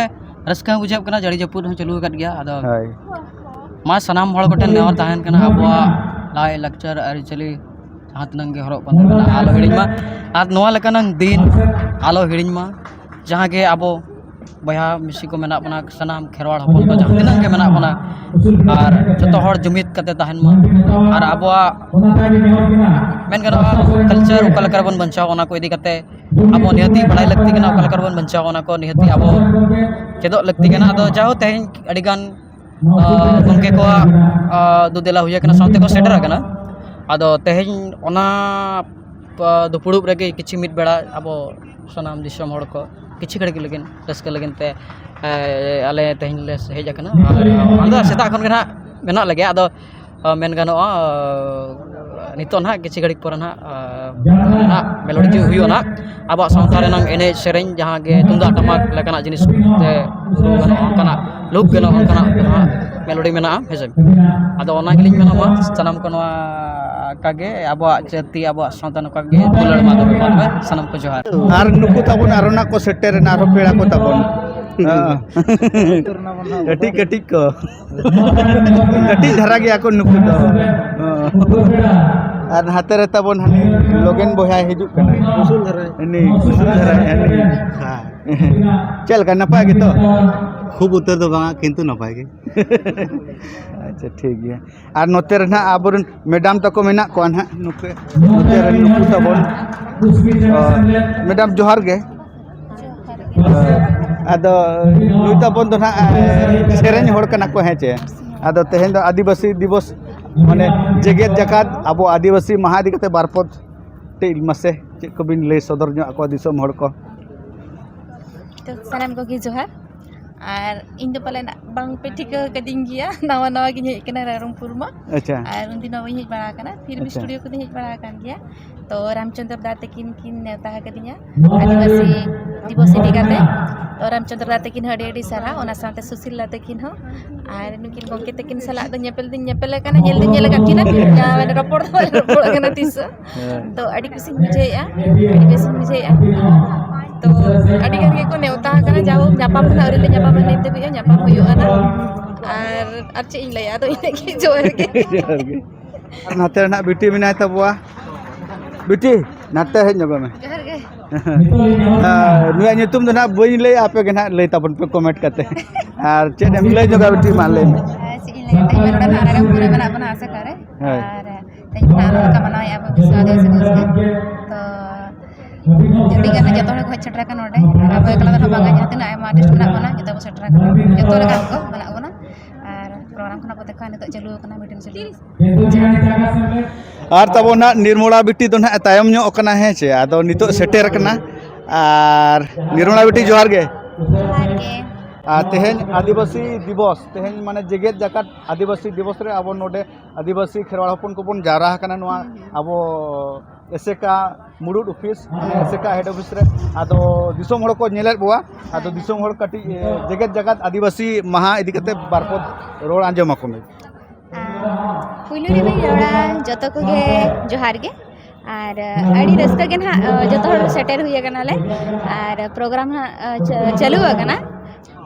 ᱨᱟᱹᱥᱠᱟᱹ ᱦᱚᱸ ᱵᱩᱡᱷᱟᱹᱜ ᱠᱟᱱᱟ᱾ ᱡᱟᱹᱲᱤ ᱡᱟᱹᱯᱩᱫ ᱦᱚᱸ ᱪᱟᱹᱞᱩ ᱟᱠᱟᱫ ᱜᱮᱭᱟ᱾ ᱟᱫᱚ ᱦᱳᱭ᱾ ᱢᱟ ᱥᱟᱱᱟᱢ ᱦᱚᱲ ᱠᱚᱴᱷᱮᱱ ᱱᱮᱦᱚᱨ ᱛᱟᱦᱮᱱ ᱠᱟᱱᱟ, ᱟᱵᱚᱣᱟᱜ ᱞᱟᱭ ᱞᱟᱠᱪᱟᱨ ᱟᱹᱨᱤᱪᱟᱹᱞᱤ ᱡᱟᱦᱟᱸ ᱛᱤᱱᱟᱹᱜ ᱜᱮ ᱦᱚᱨᱚᱜ ᱵᱟᱸᱫᱮ ᱢᱮᱱᱟᱜᱼᱟ, ᱟᱞᱚ ᱦᱤᱲᱤᱧ ᱢᱟ᱾ ᱟᱨ ᱱᱚᱣᱟ ᱞᱮᱠᱟᱱᱟᱝ ᱫᱤᱱ ᱟᱞᱚ ᱦᱤᱲᱤᱧ ᱢᱟ, ᱡᱟᱦᱟᱸ ᱜᱮ ᱟᱵᱚ ᱵᱚᱭᱦᱟ ᱢᱤᱥᱤ ᱠᱚ ᱢᱮᱱᱟᱜ ᱵᱚᱱᱟ, ᱥᱟᱱᱟᱢ ᱠᱷᱮᱨᱣᱟᱲ ᱦᱚᱯᱚᱱ ᱠᱚ ᱡᱟᱦᱟᱸ ᱛᱤᱱᱟᱹᱜ ᱜᱮ ᱢᱮᱱᱟᱜ ᱵᱚᱱᱟ, ᱟᱨ ᱡᱚᱛᱚ ᱦᱚᱲ ᱡᱩᱢᱤᱫ ᱠᱟᱛᱮ ᱛᱟᱦᱮᱱ ᱢᱟ᱾ ᱟᱨ ᱟᱵᱚᱣᱟᱜ ᱢᱮᱱ ᱜᱟᱱᱚᱜᱼᱟ ᱠᱟᱞᱪᱟᱨ ᱚᱠᱟ ᱞᱮᱠᱟ ᱨᱮᱵᱚᱱ ᱵᱟᱧᱪᱟᱣᱟ, ᱚᱱᱟ ᱠᱚ ᱤᱫᱤ ᱠᱟᱛᱮ ᱟᱵᱚ ᱱᱤᱦᱟᱹᱛᱤ ᱵᱟᱲᱟᱭ ᱞᱟᱹᱠᱛᱤ ᱠᱟᱱᱟ᱾ ᱚᱠᱟ ᱞᱮᱠᱟ ᱨᱮᱵᱚᱱ ᱵᱟᱧᱪᱟᱣᱟ, ᱚᱱᱟ ᱠᱚ ᱱᱤᱦᱟᱹᱛᱤ ᱟᱵᱚ ᱪᱮᱫᱚᱜ ᱞᱟᱹᱠᱛᱤ ᱠᱟᱱᱟ᱾ ᱟᱫᱚ ᱡᱟᱦᱳ, ᱛᱮᱦᱮᱧ ᱟᱹᱰᱤᱜᱟᱱ ᱟᱨ ᱜᱚᱢᱠᱮ ᱠᱚᱣᱟᱜ, ᱟᱨ ᱫᱩ ᱫᱮᱞᱟ ᱦᱩᱭ ᱟᱠᱟᱱᱟ, ᱥᱟᱶᱛᱮ ᱠᱚ ᱥᱮᱴᱮᱨ ᱟᱠᱟᱱᱟ᱾ ᱟᱫᱚ ᱛᱮᱦᱮᱧ ᱚᱱᱟ, ᱟᱨ ᱫᱩᱯᱲᱩᱵ ᱨᱮᱜᱮ ᱠᱤᱪᱷᱩ ᱢᱤᱫ ᱵᱮᱲᱟ ᱟᱵᱚ ᱥᱟᱱᱟᱢ ᱫᱤᱥᱚᱢ ᱦᱚᱲ ᱠᱚ ᱠᱤᱪᱷᱩ ᱜᱷᱟᱹᱲᱤᱡ ᱞᱟᱹᱜᱤᱫ ᱨᱟᱹᱥᱠᱟᱹ ᱞᱟᱹᱜᱤᱫ ᱛᱮ, ᱮ, ᱟᱞᱮ ᱛᱮᱦᱮᱧ ᱞᱮ ᱦᱮᱡ ᱟᱠᱟᱱᱟ᱾ ᱟᱨ ᱟᱞᱮ ᱫᱚ ᱥᱮᱛᱟᱜ ᱠᱷᱚᱱ ᱜᱮ ᱱᱟᱦᱟᱜ ᱢᱮᱱᱟᱜ ᱞᱮᱜᱮᱭᱟ᱾ ᱟᱫᱚ, ᱟᱨ ᱢᱮᱱ ᱜᱟᱱᱚᱜᱼᱟ, ᱟᱨ ᱱᱤᱛᱚᱜ ᱱᱟᱦᱟᱜ ᱠᱤᱪᱷᱩ ᱜᱷᱟᱹᱲᱤᱡ ᱯᱚᱨᱮ ᱱᱟᱦᱟᱜ, ᱟᱨ ᱱᱟᱦᱟᱜ ᱢᱮᱞᱳᱰᱤ ᱦᱩᱭᱩᱜᱼᱟ ᱱᱟᱦᱟᱜ᱾ ᱟᱵᱚᱣᱟᱜ ᱥᱟᱶᱛᱟ ᱨᱮᱱᱟᱜ ᱮᱱᱮᱡ ᱥᱮᱨᱮᱧ, ᱡᱟᱦᱟᱸ ᱜᱮ ᱛᱩᱢᱫᱟᱜ ᱴᱟᱢᱟᱠ ᱞᱮᱠᱟᱱᱟᱜ ᱡᱤᱱᱤᱥ ᱛᱮ ᱨᱩ ᱜᱟᱱᱚᱜᱼᱟ, ᱚᱱᱠᱟᱱᱟᱜ ᱞᱩᱠ ᱜᱟᱱᱚᱜᱼᱟ, ᱚᱱᱠᱟᱱᱟᱜ ᱱᱟᱦᱟᱜ ᱢᱮᱞᱳᱰᱤ ᱢᱮᱱᱟᱜᱼᱟ, ᱦᱮᱸ ᱥᱮ᱾ ᱟᱫᱚ ᱚᱱᱟ ᱜᱮᱞᱤᱧ ᱢᱮᱱᱟ, ᱢᱟ ᱥᱟᱱᱟᱢ ᱠᱚ ᱱᱚᱣᱟ ᱚᱱᱠᱟ ᱜᱮ ᱟᱵᱚᱣᱟᱜ ᱡᱟᱹᱛᱤ, ᱟᱵᱚᱣᱟᱜ ᱥᱟᱶᱛᱟ ᱱᱚᱝᱠᱟ ᱜᱮ ᱫᱩᱞᱟᱹᱲ ᱢᱟ ᱛᱚᱵᱮ, ᱢᱟ ᱛᱚᱵᱮ ᱥᱟᱱᱟᱢ ᱠᱚ ᱡᱚᱦᱟᱨ᱾ ᱟᱨ ᱱᱩᱠᱩ ᱛᱟᱵᱚᱱ ᱟᱨᱚ ᱱᱟᱜ ᱠᱚ ᱥᱮᱴᱮᱨ ᱮᱱᱟ, ᱟᱨᱦᱚᱸ ᱯᱮᱲᱟ ᱠᱚ ᱛᱟᱵᱚᱱ᱾ ᱦᱮᱸ᱾ ᱠᱟᱹᱴᱤᱡ ᱠᱟᱹᱴᱤᱡ ᱠᱚ᱾ ᱠᱟᱹᱴᱤᱡ ᱫᱷᱟᱨᱟ ᱜᱮᱭᱟ ᱠᱚ ᱱᱩᱠᱩ ᱫᱚ᱾ ᱦᱮᱸ᱾ ᱟᱨ ᱦᱟᱛᱮ ᱨᱮ ᱛᱟᱵᱚᱱ ᱦᱟᱹᱱᱤ ᱞᱚᱜᱮᱱ ᱵᱚᱭᱦᱟᱭ ᱦᱤᱡᱩᱜ ᱠᱟᱱᱟ᱾ ᱩᱥᱩᱞ ᱫᱷᱟᱨᱟ᱾ ᱩᱱᱤ ᱩᱥᱩᱞ ᱫᱷᱟᱨᱟ, ᱦᱟᱹᱱᱤ᱾ ᱦᱮᱸ᱾ ᱪᱮᱫ ᱞᱮᱠᱟ, ᱱᱟᱯᱟᱭ ᱜᱮᱛᱚ? ᱠᱷᱩᱵ ᱩᱛᱟᱹᱨ ᱫᱚ ᱵᱟᱝᱟ, ᱠᱤᱱᱛᱩ ᱱᱟᱯᱟᱭ ᱜᱮ᱾ ᱟᱪᱪᱷᱟ, ᱴᱷᱤᱠ ᱜᱮᱭᱟ᱾ ᱟᱨ ᱱᱚᱛᱮ ᱨᱮ ᱱᱟᱦᱟᱜ ᱟᱵᱚᱨᱮᱱ ᱢᱮᱰᱟᱢ ᱛᱟᱠᱚ ᱢᱮᱱᱟᱜ ᱠᱚᱣᱟ ᱱᱟᱦᱟᱜ, ᱱᱚᱛᱮ, ᱱᱚᱛᱮ ᱨᱮᱱ ᱱᱩᱠᱩ ᱛᱟᱵᱚᱱ᱾ ᱚ, ᱢᱮᱰᱟᱢ, ᱡᱚᱦᱟᱨ ᱜᱮ᱾ ᱡᱚᱦᱟᱨ ᱜᱮ᱾ ᱚ, ᱟᱫᱚ ᱱᱩᱭ ᱛᱟᱵᱚᱱ ᱫᱚ ᱱᱟᱦᱟᱜ, ᱮ, ᱥᱮᱨᱮᱧ ᱦᱚᱲ ᱠᱟᱱᱟ ᱠᱚ, ᱦᱮᱸ ᱪᱮ? ᱟᱫᱚ ᱛᱮᱦᱮᱧ ᱫᱚ ᱟᱹᱫᱤᱵᱟᱹᱥᱤ ᱫᱤᱵᱚᱥ, ᱢᱟᱱᱮ ᱡᱮᱜᱮᱛ ᱡᱟᱠᱟᱛ ᱟᱵᱚ ᱟᱹᱫᱤᱵᱟᱹᱥᱤ ᱢᱟᱦᱟ ᱤᱫᱤ ᱠᱟᱛᱮ ᱵᱟᱨ ᱯᱚᱫ ᱠᱟᱹᱴᱤᱡ ᱢᱟᱥᱮ ᱪᱮᱫ ᱠᱚᱵᱤᱱ ᱞᱟᱹᱭ ᱥᱚᱫᱚᱨ ᱧᱚᱜ ᱟᱠᱚᱣᱟ ᱫᱤᱥᱚᱢ ᱦᱚᱲ ᱠᱚ? ᱛᱚ, ᱥᱟᱱᱟᱢ ᱠᱚᱜᱮ ᱡᱚᱦᱟᱨ᱾ ᱟᱨ ᱤᱧ ᱫᱚ ᱯᱟᱞᱮᱱ ᱵᱟᱝ ᱯᱮ ᱴᱷᱤᱠᱟᱹ ᱠᱟᱫᱤᱧ ᱜᱮᱭᱟ, ᱱᱟᱣᱟ ᱱᱟᱣᱟ ᱜᱤᱧ ᱦᱮᱡ ᱟᱠᱟᱱᱟ ᱨᱟᱭᱨᱚᱝᱯᱩᱨ ᱢᱟ᱾ ᱟᱪᱪᱷᱟ᱾ ᱟᱨ ᱩᱱᱫᱤᱱ ᱢᱟ ᱵᱟᱹᱧ ᱦᱮᱡ ᱵᱟᱲᱟ ᱟᱠᱟᱱᱟ, ᱯᱷᱤᱨ ᱵᱷᱤ ᱟᱪᱪᱷᱟ᱾ ᱥᱴᱩᱰᱤᱭᱳ ᱠᱚᱫᱚᱧ ᱦᱮᱡ ᱵᱟᱲᱟ ᱟᱠᱟᱱ ᱜᱮᱭᱟ᱾ ᱛᱚ ᱨᱟᱢᱪᱚᱸᱫᱽᱨᱚ ᱫᱟ ᱛᱟᱹᱠᱤᱱ ᱠᱤᱱ ᱱᱮᱣᱛᱟ ᱟᱠᱟᱫᱤᱧᱟ ᱟᱹᱫᱤᱵᱟᱹᱥᱤ ᱫᱤᱵᱚᱥ ᱤᱫᱤ ᱠᱟᱛᱮ᱾ ᱛᱚ ᱨᱟᱢᱪᱚᱸᱫᱽᱨᱚ ᱫᱟ ᱛᱟᱹᱠᱤᱱ ᱦᱚᱸ ᱟᱹᱰᱤ ᱟᱹᱰᱤ ᱥᱟᱨᱦᱟᱣ, ᱚᱱᱟ ᱥᱟᱶᱛᱮ ᱥᱩᱥᱤᱞ ᱫᱟ ᱛᱟᱹᱠᱤᱱ ᱦᱚᱸ᱾ ᱟᱨ ᱱᱩᱠᱤᱱ ᱜᱚᱢᱠᱮ ᱛᱟᱹᱠᱤᱱ ᱥᱟᱞᱟᱜ ᱫᱚ ᱧᱮᱯᱮᱞ ᱫᱚᱧ ᱧᱮᱯᱮᱞ ᱟᱠᱟᱱᱟ, ᱧᱮᱞ ᱫᱚᱧ ᱧᱮᱞ ᱟᱠᱟᱫ ᱠᱤᱱᱟ, ᱡᱟᱦᱟᱸ ᱢᱟᱱᱮ ᱨᱚᱯᱚᱲ ᱫᱚ ᱵᱟᱞᱮ ᱨᱚᱯᱚᱲ ᱟᱠᱟᱱᱟ ᱛᱤᱥ ᱦᱚᱸ᱾ ᱦᱮᱸ᱾ ᱛᱚ ᱟᱹᱰᱤ ᱠᱩᱥᱤᱧ ᱵᱩᱡᱷᱟᱹᱣᱮᱫᱼᱟ, ᱟᱹᱰᱤ ᱵᱮᱥᱤᱧ ᱵᱩᱡᱷᱟᱹᱣᱮᱫᱼᱟ᱾ ᱛᱚ ᱟᱹᱰᱤ ᱜᱟᱱ ᱜᱮᱠᱚ ᱱᱮᱣᱛᱟ ᱟᱠᱟᱱᱟ, ᱡᱟᱭᱦᱳᱠ ᱧᱟᱯᱟᱢ ᱫᱚ ᱱᱟᱦᱟᱜ ᱟᱹᱣᱨᱤ ᱞᱮ ᱧᱟᱯᱟᱢᱟ ᱱᱤᱛ ᱫᱷᱟᱹᱵᱤᱡ ᱦᱚᱸ, ᱧᱟᱯᱟᱢ ᱦᱩᱭᱩᱜᱼᱟ ᱱᱟᱦᱟᱜ᱾ ᱟᱨ ᱟᱨ ᱪᱮᱫ ᱤᱧ ᱞᱟᱹᱭᱟ, ᱟᱫᱚ ᱤᱱᱟᱹᱜ ᱜᱮ, ᱡᱚᱦᱟᱨ ᱜᱮ᱾ ᱡᱚᱦᱟᱨ ᱜᱮ᱾ ᱟᱨ ᱱᱟᱛᱮ ᱨᱮᱱᱟᱜ ᱵᱤᱴᱤ ᱢᱮᱱᱟᱭ ᱛᱟᱵᱚᱣᱟ, ᱵᱤᱴᱤ ᱱᱟᱛᱮ ᱦᱮᱡ ᱧᱚᱜᱚᱜ ᱢᱮ᱾ ᱡᱚᱦᱟᱨ ᱜᱮ᱾ ᱟᱨ ᱱᱩᱭᱟᱜ ᱧᱩᱛᱩᱢ ᱫᱚ ᱱᱟᱦᱟᱜ ᱵᱟᱹᱧ ᱞᱟᱹᱭᱟ, ᱟᱯᱮ ᱜᱮ ᱱᱟᱦᱟᱜ ᱞᱟᱹᱭ ᱛᱟᱵᱚᱱ ᱯᱮ ᱠᱚᱢᱮᱱᱴ ᱠᱟᱛᱮ᱾ ᱟᱨ ᱪᱮᱫ ᱮᱢ ᱞᱟᱹᱭ ᱧᱚᱜᱟ ᱵᱤᱴᱤ, ᱢᱟ ᱞᱟᱹᱭ ᱢᱮ᱾ ᱟᱨ ᱪᱮᱫ ᱤᱧ ᱞᱟᱹᱭᱟ, ᱛᱮᱦᱮᱧ ᱢᱟ ᱱᱚᱰᱮ ᱱᱟᱦᱟᱜ ᱨᱟᱭᱨᱚᱝᱯᱩᱨ ᱨᱮ ᱢᱮᱱᱟᱜ ᱵᱚᱱᱟ ᱟᱥᱮᱠᱟ ᱨᱮ᱾ ᱦᱳᱭ᱾ ᱟᱨ ᱛᱮᱦᱮᱧ ᱱᱟᱦᱟᱜ ᱱᱚᱝᱠᱟ ᱢᱟᱱᱟᱣᱮᱫᱼᱟ ᱵᱚᱱ ᱵᱤᱥᱥᱚ ᱟᱹᱫᱤᱵᱟᱹᱥᱤ ᱫᱤᱵᱚᱥ ᱜᱮ᱾ ᱛᱚ ᱟᱹᱰᱤ ᱜᱟᱱ ᱡᱚᱛᱚ ᱦᱚᱲ ᱠᱚ ᱦᱮᱡ ᱥᱮᱴᱮᱨ ᱟᱠᱟᱱᱟ ᱱᱚᱰᱮ᱾ ᱟᱨ ᱟᱵᱚ ᱮᱠᱞᱟ ᱫᱚ ᱱᱟᱦᱟᱜ ᱵᱟᱝᱟ, ᱡᱟᱦᱟᱸ ᱛᱤᱱᱟᱹᱜ ᱟᱭᱢᱟ ᱟᱨᱴᱤᱥᱴ ᱢᱮᱱᱟᱜ ᱵᱚᱱᱟ, ᱡᱚᱛᱚ ᱵᱚ ᱥᱮᱴᱮᱨ ᱟᱠᱟᱱᱟ, ᱡᱚᱛᱚ ᱞᱮᱠᱟᱱ ᱠᱚ ᱢᱮᱱᱟᱜ ᱵᱚᱱᱟ᱾ ᱟᱨ ᱯᱨᱳᱜᱨᱟᱢ ᱠᱷᱚᱱᱟᱜ ᱵᱚ ᱫᱮᱠᱷᱟᱣᱟ, ᱱᱤᱛᱚᱜ ᱪᱟᱹᱞᱩ ᱟᱠᱟᱱᱟ ᱢᱤᱴᱤᱝ ᱥᱮᱴᱤᱝ᱾ ᱟᱨ ᱛᱟᱵᱚ ᱱᱟᱜ ᱱᱤᱨᱢᱚᱞᱟ ᱵᱤᱴᱤ ᱫᱚ ᱱᱟᱜ ᱮ ᱛᱟᱭᱚᱢ ᱧᱚᱜ ᱠᱟᱱᱟ, ᱦᱮᱸ ᱪᱮ? ᱟᱫᱚ ᱱᱤᱛᱚᱜ ᱥᱮᱴᱮᱨ ᱠᱟᱱᱟ᱾ ᱟᱨ ᱱᱤᱨᱢᱚᱞᱟ ᱵᱤᱴᱤ, ᱡᱚᱦᱟᱨ ᱜᱮ᱾ ᱡᱚᱦᱟᱨ ᱜᱮ᱾ ᱟᱨ ᱛᱮᱦᱮᱧ ᱟᱹᱫᱤᱵᱟᱹᱥᱤ ᱫᱤᱵᱚᱥ, ᱛᱮᱦᱮᱧ ᱢᱟᱱᱮ ᱡᱮᱜᱮᱛ ᱡᱟᱠᱟᱛ ᱟᱹᱫᱤᱵᱟᱹᱥᱤ ᱫᱤᱵᱚᱥ ᱨᱮ ᱟᱵᱚ ᱱᱚᱰᱮ ᱟᱹᱫᱤᱵᱟᱹᱥᱤ ᱠᱷᱮᱨᱣᱟᱲ ᱦᱚᱯᱚᱱ ᱠᱚᱵᱚᱱ ᱡᱟᱣᱨᱟ ᱟᱠᱟᱱᱟ ᱱᱚᱣᱟ ᱦᱩᱸ, ᱦᱩᱸ᱾ ᱟᱵᱚ ᱮᱥᱮᱠᱟ ᱢᱩᱲᱩᱫ ᱚᱯᱷᱤᱥ, ᱢᱟᱱᱮ ᱮᱥᱮᱠᱟ ᱦᱮᱰ ᱚᱯᱷᱤᱥ ᱨᱮ᱾ ᱟᱫᱚ ᱫᱤᱥᱚᱢ ᱦᱚᱲ ᱠᱚ ᱧᱮᱞᱮᱫ ᱵᱚᱣᱟ, ᱟᱫᱚ ᱦᱮᱸ, ᱦᱮᱸ᱾ ᱫᱤᱥᱚᱢ ᱦᱚᱲ ᱠᱟᱹᱴᱤᱡ, ᱮ, ᱡᱮᱜᱮᱛ ᱡᱟᱠᱟᱛ ᱟᱹᱫᱤᱵᱟᱹᱥᱤ ᱢᱟᱦᱟ ᱤᱫᱤ ᱠᱟᱛᱮ ᱵᱟᱨ ᱯᱚᱫ ᱨᱚᱲ ᱟᱸᱡᱚᱢ ᱟᱠᱚ ᱢᱮ᱾ ᱟᱨ ᱯᱩᱭᱞᱩ ᱨᱮᱫᱚᱧ ᱨᱚᱲᱟ, ᱡᱚᱛᱚ ᱠᱚᱜᱮ ᱡᱚᱦᱟᱨ ᱜᱮ᱾ ᱟᱨ ᱟᱹᱰᱤ ᱨᱟᱹᱥᱠᱟᱹ ᱜᱮ ᱱᱟᱦᱟᱜ, ᱡᱚᱛᱚ ᱦᱚᱲ ᱥᱮᱴᱮᱨ ᱦᱩᱭ ᱟᱠᱟᱱᱟᱞᱮ᱾ ᱟᱨ ᱯᱨᱳᱜᱨᱟᱢ ᱦᱟᱸᱜ ᱪᱟ-, ᱪᱟᱹᱞᱩ ᱟᱠᱟᱱᱟ᱾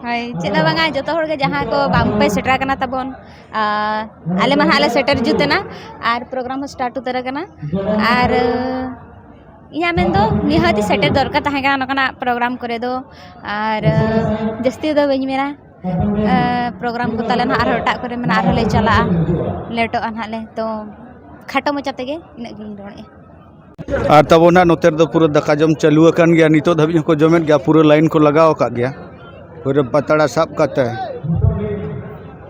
ᱦᱳᱭ, ᱪᱮᱫ ᱦᱚᱸ ᱵᱟᱝᱟ, ᱡᱚᱛᱚ ᱦᱚᱲ ᱜᱮ ᱡᱟᱦᱟᱸ ᱠᱚ ᱵᱟᱝ ᱯᱮ ᱥᱮᱴᱮᱨ ᱟᱠᱟᱱᱟ ᱛᱟᱵᱚᱱ, ᱟᱨ ᱟᱞᱮ ᱢᱟ ᱱᱟᱦᱟᱜ ᱞᱮ ᱥᱮᱴᱮᱨ ᱡᱩᱛ ᱮᱱᱟ᱾ ᱟᱨ ᱯᱨᱳᱜᱨᱟᱢ ᱦᱚᱸ ᱥᱴᱟᱨᱴ ᱩᱛᱟᱹᱨ ᱟᱠᱟᱱᱟ᱾ ᱟᱨ ᱤᱧᱟᱹᱜ ᱢᱮᱱ ᱫᱚ ᱱᱤᱦᱟᱹᱛ ᱥᱮᱴᱮᱨ ᱫᱚᱨᱠᱟᱨ ᱛᱟᱦᱮᱸ ᱠᱟᱱᱟ ᱱᱚᱝᱠᱟᱱᱟᱜ ᱯᱨᱳᱜᱨᱟᱢ ᱠᱚᱨᱮ ᱫᱚ᱾ ᱟᱨ ᱡᱟᱹᱥᱛᱤ ᱫᱚ ᱵᱟᱹᱧ ᱢᱮᱱᱟ᱾ ᱮ, ᱯᱨᱳᱜᱨᱟᱢ ᱠᱚ ᱛᱟᱞᱮ ᱱᱟᱦᱟᱜ ᱟᱨᱦᱚᱸ ᱮᱴᱟᱜ ᱠᱚᱨᱮ ᱢᱮᱱᱟᱜᱼᱟ, ᱟᱨᱦᱚᱸ ᱞᱮ ᱪᱟᱞᱟᱜᱼᱟ, ᱞᱮᱴᱚᱜᱼᱟ ᱱᱟᱦᱟᱜ ᱞᱮ᱾ ᱛᱚ ᱠᱷᱟᱴᱚ ᱢᱟᱪᱷᱟ ᱛᱮᱜᱮ ᱤᱱᱟᱹᱜ ᱜᱤᱧ ᱨᱚᱲᱮᱫᱼᱟ᱾ ᱟᱨ ᱛᱟᱵᱚ ᱱᱟᱦᱟᱜ ᱱᱚᱛᱮ ᱨᱮᱫᱚ ᱯᱩᱨᱟᱹ ᱫᱟᱠᱟ ᱡᱚᱢ ᱪᱟᱹᱞᱩ ᱟᱠᱟᱱ ᱜᱮᱭᱟ, ᱱᱤᱛᱚᱜ ᱫᱷᱟᱹᱵᱤᱡ ᱦᱚᱸᱠᱚ ᱡᱚᱢᱮᱫ ᱜᱮᱭᱟ, ᱯᱩᱨᱟᱹ ᱞᱟᱭᱤᱱ ᱠᱚ ᱞᱟᱜᱟᱣ ᱟᱠᱟᱫ ᱜᱮᱭᱟ, ᱯᱩᱨᱟᱹ ᱯᱟᱛᱲᱟ ᱥᱟᱵ ᱠᱟᱛᱮ᱾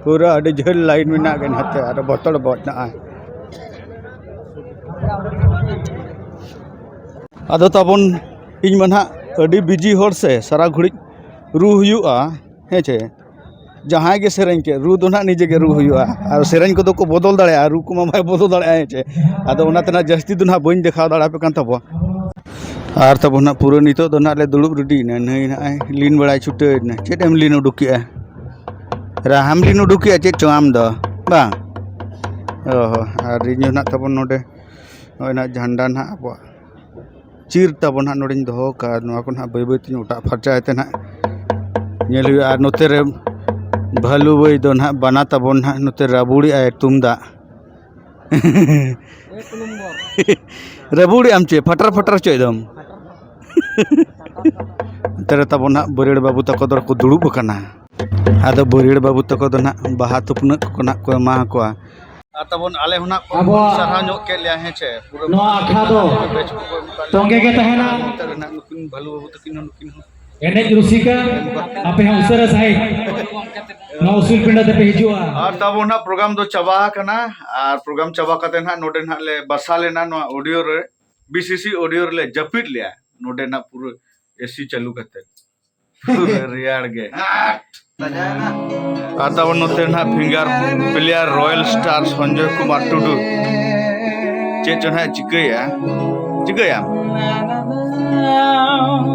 ᱯᱩᱨᱟᱹ ᱟᱹᱰᱤ ᱡᱷᱟᱹᱞ ᱞᱟᱭᱤᱱ ᱢᱮᱱᱟᱜ ᱜᱮ ᱱᱟᱛᱮ, ᱟᱨ ᱵᱚᱛᱚᱨ ᱵᱚᱛ ᱱᱚᱜᱼᱚᱭ᱾ ᱟᱫᱚ ᱛᱟᱵᱚᱱ, ᱤᱧ ᱢᱟ ᱱᱟᱦᱟᱜ ᱟᱹᱰᱤ ᱵᱤᱡᱤ ᱦᱚᱲ ᱥᱮ, ᱥᱟᱨᱟ ᱜᱷᱩᱲᱤᱡ ᱨᱩ ᱦᱩᱭᱩᱜᱼᱟ᱾ ᱦᱮᱸ ᱪᱮ? ᱡᱟᱦᱟᱸᱭ ᱜᱮ ᱥᱮᱨᱮᱧ ᱠᱮᱫ, ᱨᱩ ᱫᱚ ᱱᱟᱦᱟᱜ ᱱᱤᱡᱮ ᱜᱮ ᱨᱩ ᱦᱩᱭᱩᱜᱼᱟ᱾ ᱟᱨ ᱥᱮᱨᱮᱧ ᱠᱚᱫᱚ ᱠᱚ ᱵᱚᱫᱚᱞ ᱫᱟᱲᱮᱭᱟᱜᱼᱟ, ᱨᱩ ᱠᱚᱢᱟ ᱵᱟᱭ ᱵᱚᱫᱚᱞ ᱫᱟᱲᱮᱭᱟᱜᱼᱟ, ᱦᱮᱸ ᱪᱮ? ᱟᱫᱚ ᱚᱱᱟᱛᱮ ᱱᱟᱦᱟᱜ ᱡᱟᱹᱥᱛᱤ ᱫᱚ ᱱᱟᱦᱟᱜ ᱵᱟᱹᱧ ᱫᱮᱠᱷᱟᱣ ᱫᱟᱲᱮᱭᱟᱯᱮ ᱠᱟᱱ ᱛᱟᱵᱚᱣᱟ᱾ ᱟᱨ ᱛᱟᱵᱚ ᱱᱟᱦᱟᱜ ᱯᱩᱨᱟᱹ ᱱᱤᱛᱚᱜ ᱫᱚ ᱱᱟᱦᱟᱜ ᱞᱮ ᱫᱩᱲᱩᱵ ᱨᱮᱰᱤᱭᱮᱱᱟ᱾ ᱱᱟᱹᱭ ᱱᱟᱦᱟᱜ ᱮ ᱞᱤᱱ ᱵᱟᱲᱟᱭ ᱪᱷᱩᱴᱟᱹᱣ ᱮᱱᱟ᱾ ᱪᱮᱫ ᱮᱢ ᱞᱤᱱ ᱩᱰᱩᱠ ᱠᱮᱜᱼᱟ? ᱨᱟᱦᱟᱢ ᱞᱤᱱ ᱩᱰᱩᱠ ᱠᱮᱜᱼᱟ ᱪᱮᱫ ᱪᱚ ᱟᱢ ᱫᱚ? ᱵᱟᱝ? ᱚ ᱦᱚᱸ, ᱟᱨ ᱤᱧ ᱦᱚᱸ ᱱᱟᱦᱟᱜ ᱛᱟᱵᱚᱱ ᱱᱚᱰᱮ ᱱᱚᱜᱼᱚᱭ ᱱᱟᱦᱟᱜ ᱡᱷᱟᱱᱰᱟ ᱱᱟᱦᱟᱜ ᱟᱵᱚᱣᱟᱜ ᱪᱤᱨ ᱛᱟᱵᱚᱱ ᱦᱟᱸᱜ ᱱᱚᱰᱮᱧ ᱫᱚᱦᱚ ᱠᱟᱜᱼᱟ᱾ ᱱᱚᱣᱟ ᱠᱚ ᱱᱟᱦᱟᱜ ᱵᱟᱹᱭ ᱵᱟᱹᱭ ᱛᱤᱧ ᱚᱴᱟᱜ ᱯᱷᱟᱨᱪᱟᱭ ᱛᱮ ᱱᱟᱦᱟᱜ ᱧᱮᱞ ᱦᱩᱭᱩᱜᱼᱟ᱾ ᱟᱨ ᱱᱚᱛᱮ ᱨᱮ ᱵᱷᱟᱹᱞᱩ ᱵᱟᱹᱭ ᱫᱚ ᱱᱟᱦᱟᱜ ᱵᱟᱱᱟ ᱛᱟᱵᱚᱱ ᱱᱟᱦᱟᱜ ᱱᱚᱛᱮ ᱨᱟᱹᱵᱩᱲᱮᱜᱼᱟᱭ ᱛᱩᱢᱫᱟᱜ᱾ ᱨᱟᱹᱵᱩᱲᱮᱜ ᱟᱢ ᱪᱮᱫ? ᱯᱷᱟᱴᱟᱨ ᱯᱷᱟᱴᱟᱨ ᱦᱚᱪᱚᱭ ᱫᱚᱢ᱾ ᱱᱚᱛᱮ ᱨᱮ ᱛᱟᱵᱚᱱ ᱱᱟᱦᱟᱜ ᱵᱟᱹᱨᱭᱟᱹᱲ ᱵᱟᱹᱵᱩ ᱛᱟᱠᱚ ᱫᱚ ᱠᱚ ᱫᱩᱲᱩᱵ ᱟᱠᱟᱱᱟ᱾ ᱟᱫᱚ ᱵᱟᱹᱨᱭᱟᱹᱲ ᱵᱟᱹᱵᱩ ᱛᱟᱠᱚ ᱫᱚ ᱱᱟᱦᱟᱜ ᱵᱟᱦᱟ ᱛᱷᱩᱯᱱᱟᱹᱜ ᱠᱚ ᱱᱟᱦᱟᱜ ᱠᱚ ᱮᱢᱟ ᱠᱚᱣᱟ᱾ ᱟᱨ ᱛᱟᱵᱚᱱ ᱟᱞᱮ ᱦᱚᱸ ᱱᱟᱜ ᱠᱚ ᱟᱵᱚᱣᱟᱜ ᱥᱟᱨᱦᱟᱣ ᱧᱚᱜ ᱠᱮᱫ ᱞᱮᱭᱟ, ᱦᱮᱸ ᱪᱮ? ᱯᱩᱨᱟᱹ ᱱᱚᱣᱟ ᱟᱠᱷᱲᱟ ᱫᱚ ᱵᱮᱪ ᱠᱚᱠᱚ ᱮᱢ ᱠᱟᱜ ᱞᱮᱭᱟ᱾ ᱛᱚᱸᱜᱮ ᱜᱮ ᱛᱟᱦᱮᱱᱟ᱾ ᱟᱨ ᱱᱚᱛᱮ ᱨᱮ ᱱᱟᱜ ᱱᱩᱠᱤᱱ ᱵᱷᱟᱞᱩ ᱵᱟᱹᱵᱩ ᱛᱟᱹᱠᱤᱱ ᱦᱚᱸ, ᱱᱩᱠᱤᱱ ᱦᱚᱸ᱾ ᱮᱱᱮᱡ ᱨᱩᱥᱤᱠᱟ, ᱟᱯᱮ ᱦᱚᱸ ᱩᱥᱟᱹᱨᱟ ᱥᱟᱺᱦᱤᱡ ᱱᱚᱣᱟ ᱩᱥᱩᱞ ᱯᱤᱸᱰᱟᱹ ᱛᱮᱯᱮ ᱦᱤᱡᱩᱜᱼᱟ᱾ ᱟᱨ ᱛᱟᱵᱚᱱ ᱱᱟᱜ ᱯᱨᱳᱜᱨᱟᱢ ᱫᱚ ᱪᱟᱵᱟ ᱟᱠᱟᱱᱟ᱾ ᱟᱨ ᱯᱨᱳᱜᱨᱟᱢ ᱪᱟᱵᱟ ᱠᱟᱛᱮ ᱱᱟᱜ ᱱᱚᱰᱮ ᱱᱟᱜ ᱞᱮ ᱵᱟᱥᱟ ᱞᱮᱱᱟ ᱱᱚᱣᱟ ᱚᱰᱤᱭᱳ ᱨᱮ, ᱵᱤ ᱥᱤ ᱥᱤ ᱚᱰᱤᱭᱳ ᱨᱮᱞᱮ ᱡᱟᱹᱯᱤᱫ ᱞᱮᱜᱼᱟ᱾ ᱱᱚᱰᱮ ᱱᱟᱜ ᱯᱩᱨᱟᱹ ᱮ ᱥᱤ ᱪᱟᱹᱞᱩ ᱠᱟᱛᱮ᱾ ᱯᱩᱨᱟᱹ ᱨᱮᱭᱟᱲ ᱜᱮ᱾ ᱟᱨ ᱛᱟᱵᱚᱱ ᱱᱚᱛᱮ ᱱᱟᱦᱟᱜ finger player Royal Star Sanjay Kumar ᱴᱩᱰᱩ ᱪᱮᱫ ᱪᱚ ᱱᱟᱦᱟᱜ ᱪᱤᱠᱟᱹᱭᱟ? ᱪᱤᱠᱟᱹᱭᱟᱢ?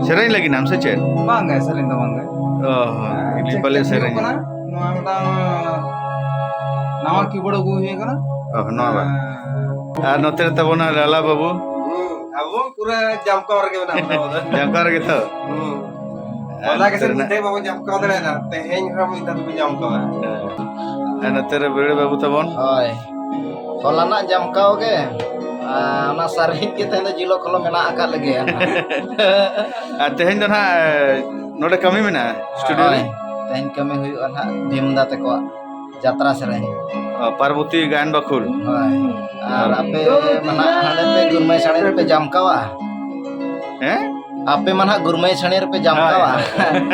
ᱥᱮᱨᱮᱧ ᱞᱟᱹᱜᱤᱫ ᱟᱢ ᱥᱮ ᱪᱮᱫ? ᱵᱟᱝ ᱜᱮ, ᱥᱮᱨᱮᱧ ᱫᱚ ᱵᱟᱝ ᱜᱮ᱾ ᱚ ᱦᱚᱸ, ᱤᱞᱤ ᱪᱮᱫ ᱯᱟᱞᱮ ᱪᱮᱫ ᱦᱩᱭᱩᱜ ᱥᱮᱨᱮᱧᱟ᱾ ᱠᱟᱱᱟ? ᱱᱚᱣᱟ ᱢᱤᱫᱴᱟᱝ ᱱᱟᱣᱟ ᱠᱤᱵᱳᱨᱰ ᱟᱹᱜᱩ ᱦᱩᱭ ᱠᱟᱱᱟ᱾ ᱚ, ᱱᱚᱣᱟ ᱵᱟᱝ᱾ ᱦᱮᱸ᱾ ᱟᱨ ᱱᱚᱛᱮ ᱨᱮ ᱛᱟᱵᱚᱱᱟ ᱞᱟᱞᱟ ᱵᱟᱹᱵᱩ᱾ ᱟᱵᱚ ᱯᱩᱨᱟᱹ ᱡᱟᱢᱠᱟᱣ ᱨᱮᱜᱮ ᱢᱮᱱᱟᱜ ᱵᱚᱱᱟ ᱟᱵᱚ ᱫᱚ᱾ ᱡᱟᱢᱠᱟᱣ ᱨᱮᱜᱮ ᱛᱚ? ᱦᱩᱸ᱾ ᱟᱨ ᱦᱚᱞᱟ ᱜᱮ ᱱᱚᱛᱮ ᱥᱮ ᱨᱮᱱᱟᱜ ᱛᱮᱦᱮᱧ ᱵᱟᱵᱚ ᱡᱟᱢᱠᱟᱣ ᱫᱟᱲᱮᱭᱟᱫᱟ, ᱛᱮᱦᱮᱧ ᱦᱚᱸ ᱢᱤᱫ ᱫᱷᱟᱣ ᱫᱚᱵᱚ ᱡᱟᱢᱠᱟᱣᱟ᱾ ᱟᱨ ᱱᱚᱛᱮ ᱨᱮ ᱵᱟᱹᱭᱲᱟᱹ ᱵᱟᱹᱵᱩ ᱛᱟᱵᱚᱱ᱾ ᱦᱳᱭ᱾ ᱦᱚᱞᱟᱱᱟᱜ ᱡᱟᱢᱠᱟᱣ ᱜᱮ, ᱟᱨ ᱚᱱᱟ ᱥᱟᱨᱮᱡ ᱜᱮ ᱛᱮᱦᱮᱧ ᱫᱚ ᱡᱤᱞ ᱠᱚᱞᱚ ᱢᱮᱱᱟᱜ ᱟᱠᱟᱫ ᱞᱮᱜᱮᱭᱟ᱾ ᱟᱨ ᱛᱮᱦᱮᱧ ᱫᱚ ᱱᱟᱦᱟᱜ ᱱᱚᱰᱮ ᱠᱟᱹᱢᱤ ᱢᱮᱱᱟᱜᱼᱟ, ᱥᱴᱩᱰᱤᱭᱳ ᱨᱮ? ᱦᱳᱭ, ᱛᱮᱦᱮᱧ ᱠᱟᱹᱢᱤ ᱦᱩᱭᱩᱜᱼᱟ ᱱᱟᱦᱟᱜ ᱵᱷᱤᱢᱫᱟ ᱛᱟᱠᱚᱣᱟᱜ ᱡᱟᱛᱨᱟ ᱥᱮᱨᱮᱧ᱾ ᱚ, ᱯᱟᱨᱵᱚᱛᱤ ᱜᱟᱭᱟᱱ ᱵᱟᱠᱷᱳᱞ᱾ ᱦᱳᱭ, ᱟᱨ ᱟᱯᱮ ᱢᱟ ᱱᱟᱦᱟᱜ ᱦᱟᱸᱰᱮ ᱯᱮ ᱜᱩᱨᱢᱟᱹᱭ ᱥᱟᱲᱮ ᱨᱮᱯᱮ ᱡᱟᱢᱠᱟᱣᱟ᱾ ᱦᱮᱸ? ᱟᱯᱮ ᱢᱟ ᱱᱟᱦᱟᱜ ᱜᱩᱨᱢᱟᱹᱭ ᱥᱟᱲᱮ ᱨᱮᱯᱮ ᱡᱟᱢᱠᱟᱣᱟ᱾ ᱦᱳᱭ᱾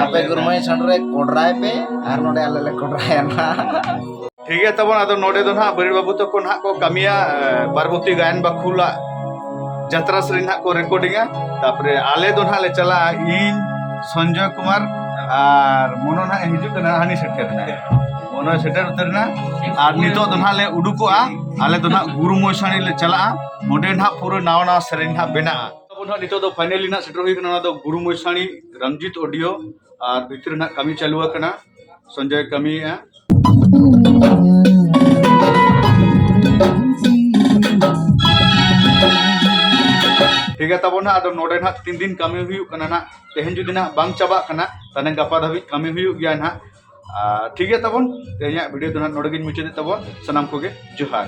ᱟᱯᱮ ᱜᱩᱨᱢᱟᱹᱭ ᱥᱟᱲᱮ ᱨᱮ ᱠᱚᱰᱨᱟᱭ ᱯᱮ ᱟᱨ ᱱᱚᱰᱮ ᱟᱞᱮ ᱞᱮ ᱠᱚᱰᱨᱟᱭᱟ ᱱᱟᱦᱟᱜ᱾ ᱴᱷᱤᱠ ᱜᱮᱭᱟ ᱛᱟᱵᱚᱱ, ᱟᱫᱚ ᱱᱚᱰᱮ ᱫᱚ ᱱᱟᱦᱟᱜ ᱵᱟᱹᱨᱭᱟᱹᱲ ᱵᱟᱹᱵᱩ ᱛᱟᱠᱚ ᱱᱟᱦᱟᱜ ᱠᱚ ᱠᱟᱹᱢᱤᱭᱟ, ᱮ, ᱯᱟᱨᱵᱚᱛᱤ ᱜᱟᱭᱟᱱ ᱵᱟᱠᱷᱳᱞᱟᱜ ᱡᱟᱛᱨᱟ ᱥᱮᱨᱮᱧ ᱱᱟᱦᱟᱜ ᱠᱚ ᱨᱮᱠᱚᱨᱰᱤᱝᱟ᱾ ᱛᱟᱯᱚᱨᱮ ᱟᱞᱮ ᱫᱚ ᱱᱟᱦᱟᱜ ᱞᱮ ᱪᱟᱞᱟᱜᱼᱟ, ᱤᱧ, ᱥᱚᱧᱡᱚᱭ ᱠᱩᱢᱟᱨ, ᱟᱨ ᱢᱚᱱᱳ ᱱᱟᱦᱟᱜ ᱦᱤᱡᱩᱜ ᱠᱟᱱᱟ, ᱦᱟᱹᱱᱤ ᱥᱮᱴᱮᱨ ᱮᱱᱟ, ᱢᱚᱱᱳ ᱥᱮᱴᱮᱨ ᱩᱛᱟᱹᱨ ᱮᱱᱟ᱾ ᱟᱨ ᱱᱤᱛᱚᱜ ᱫᱚ ᱱᱟᱦᱟᱜ ᱞᱮ ᱩᱰᱩᱠᱚᱜᱼᱟ, ᱟᱞᱮ ᱫᱚ ᱱᱟᱦᱟᱜ ᱜᱩᱨᱩ ᱢᱚᱭᱥᱟᱬᱤ ᱞᱮ ᱪᱟᱞᱟᱜᱼᱟ᱾ ᱱᱚᱰᱮ ᱱᱟᱦᱟᱜ ᱯᱩᱨᱟᱹ ᱱᱟᱣᱟ ᱱᱟᱣᱟ ᱥᱮᱨᱮᱧ ᱱᱟᱦᱟᱜ ᱵᱮᱱᱟᱜᱼᱟ᱾ ᱟᱵᱚ ᱱᱟᱦᱟᱜ ᱱᱤᱛᱚᱜ ᱫᱚ finally ᱱᱟᱦᱟᱜ ᱥᱮᱴᱮᱨ ᱦᱩᱭ ᱠᱟᱱᱟ, ᱚᱱᱟ ᱫᱚ ᱜᱩᱨᱩ ᱢᱚᱭᱥᱟᱬᱤ ᱨᱟᱢᱡᱤᱛ ᱚᱰᱤᱭᱳ᱾ ᱟᱨ ᱵᱷᱤᱛᱨᱤ ᱨᱮ ᱱᱟᱦᱟᱜ ᱠᱟᱹᱢᱤ ᱪᱟᱹᱞᱩ ᱟᱠᱟᱱᱟ, ᱥᱚᱧᱡᱚᱭ ᱠᱟᱹᱢᱤᱭᱮᱫᱼᱟ᱾ ᱴᱷᱤᱠ ᱜᱮᱭᱟ ᱛᱟᱵᱚᱱ ᱱᱟᱦᱟᱜ, ᱟᱫᱚ ᱱᱚᱰᱮ ᱱᱟᱦᱟᱜ ᱛᱤᱱ ᱫᱤᱱ ᱠᱟᱹᱢᱤ ᱦᱩᱭᱩᱜ ᱠᱟᱱᱟ ᱱᱟᱦᱟᱜ, ᱛᱮᱦᱮᱧ ᱡᱩᱫᱤ ᱱᱟᱦᱟᱜ ᱵᱟᱝ ᱪᱟᱵᱟᱜ ᱠᱟᱱᱟ, ᱛᱟᱦᱞᱮ ᱜᱟᱯᱟ ᱫᱷᱟᱹᱵᱤᱡ ᱠᱟᱹᱢᱤ ᱦᱩᱭᱩᱜ ᱜᱮᱭᱟ ᱱᱟᱦᱟᱜ᱾ ᱟᱨ ᱴᱷᱤᱠ ᱜᱮᱭᱟ ᱛᱟᱵᱚᱱ, ᱛᱮᱦᱮᱧᱟᱜ video ᱫᱚ ᱱᱟᱦᱟᱜ ᱱᱚᱰᱮ ᱜᱤᱧ ᱢᱩᱪᱟᱹᱫᱮᱫ ᱛᱟᱵᱚᱱ᱾ ᱥᱟᱱᱟᱢ ᱠᱚᱜᱮ ᱡᱚᱦᱟᱨ᱾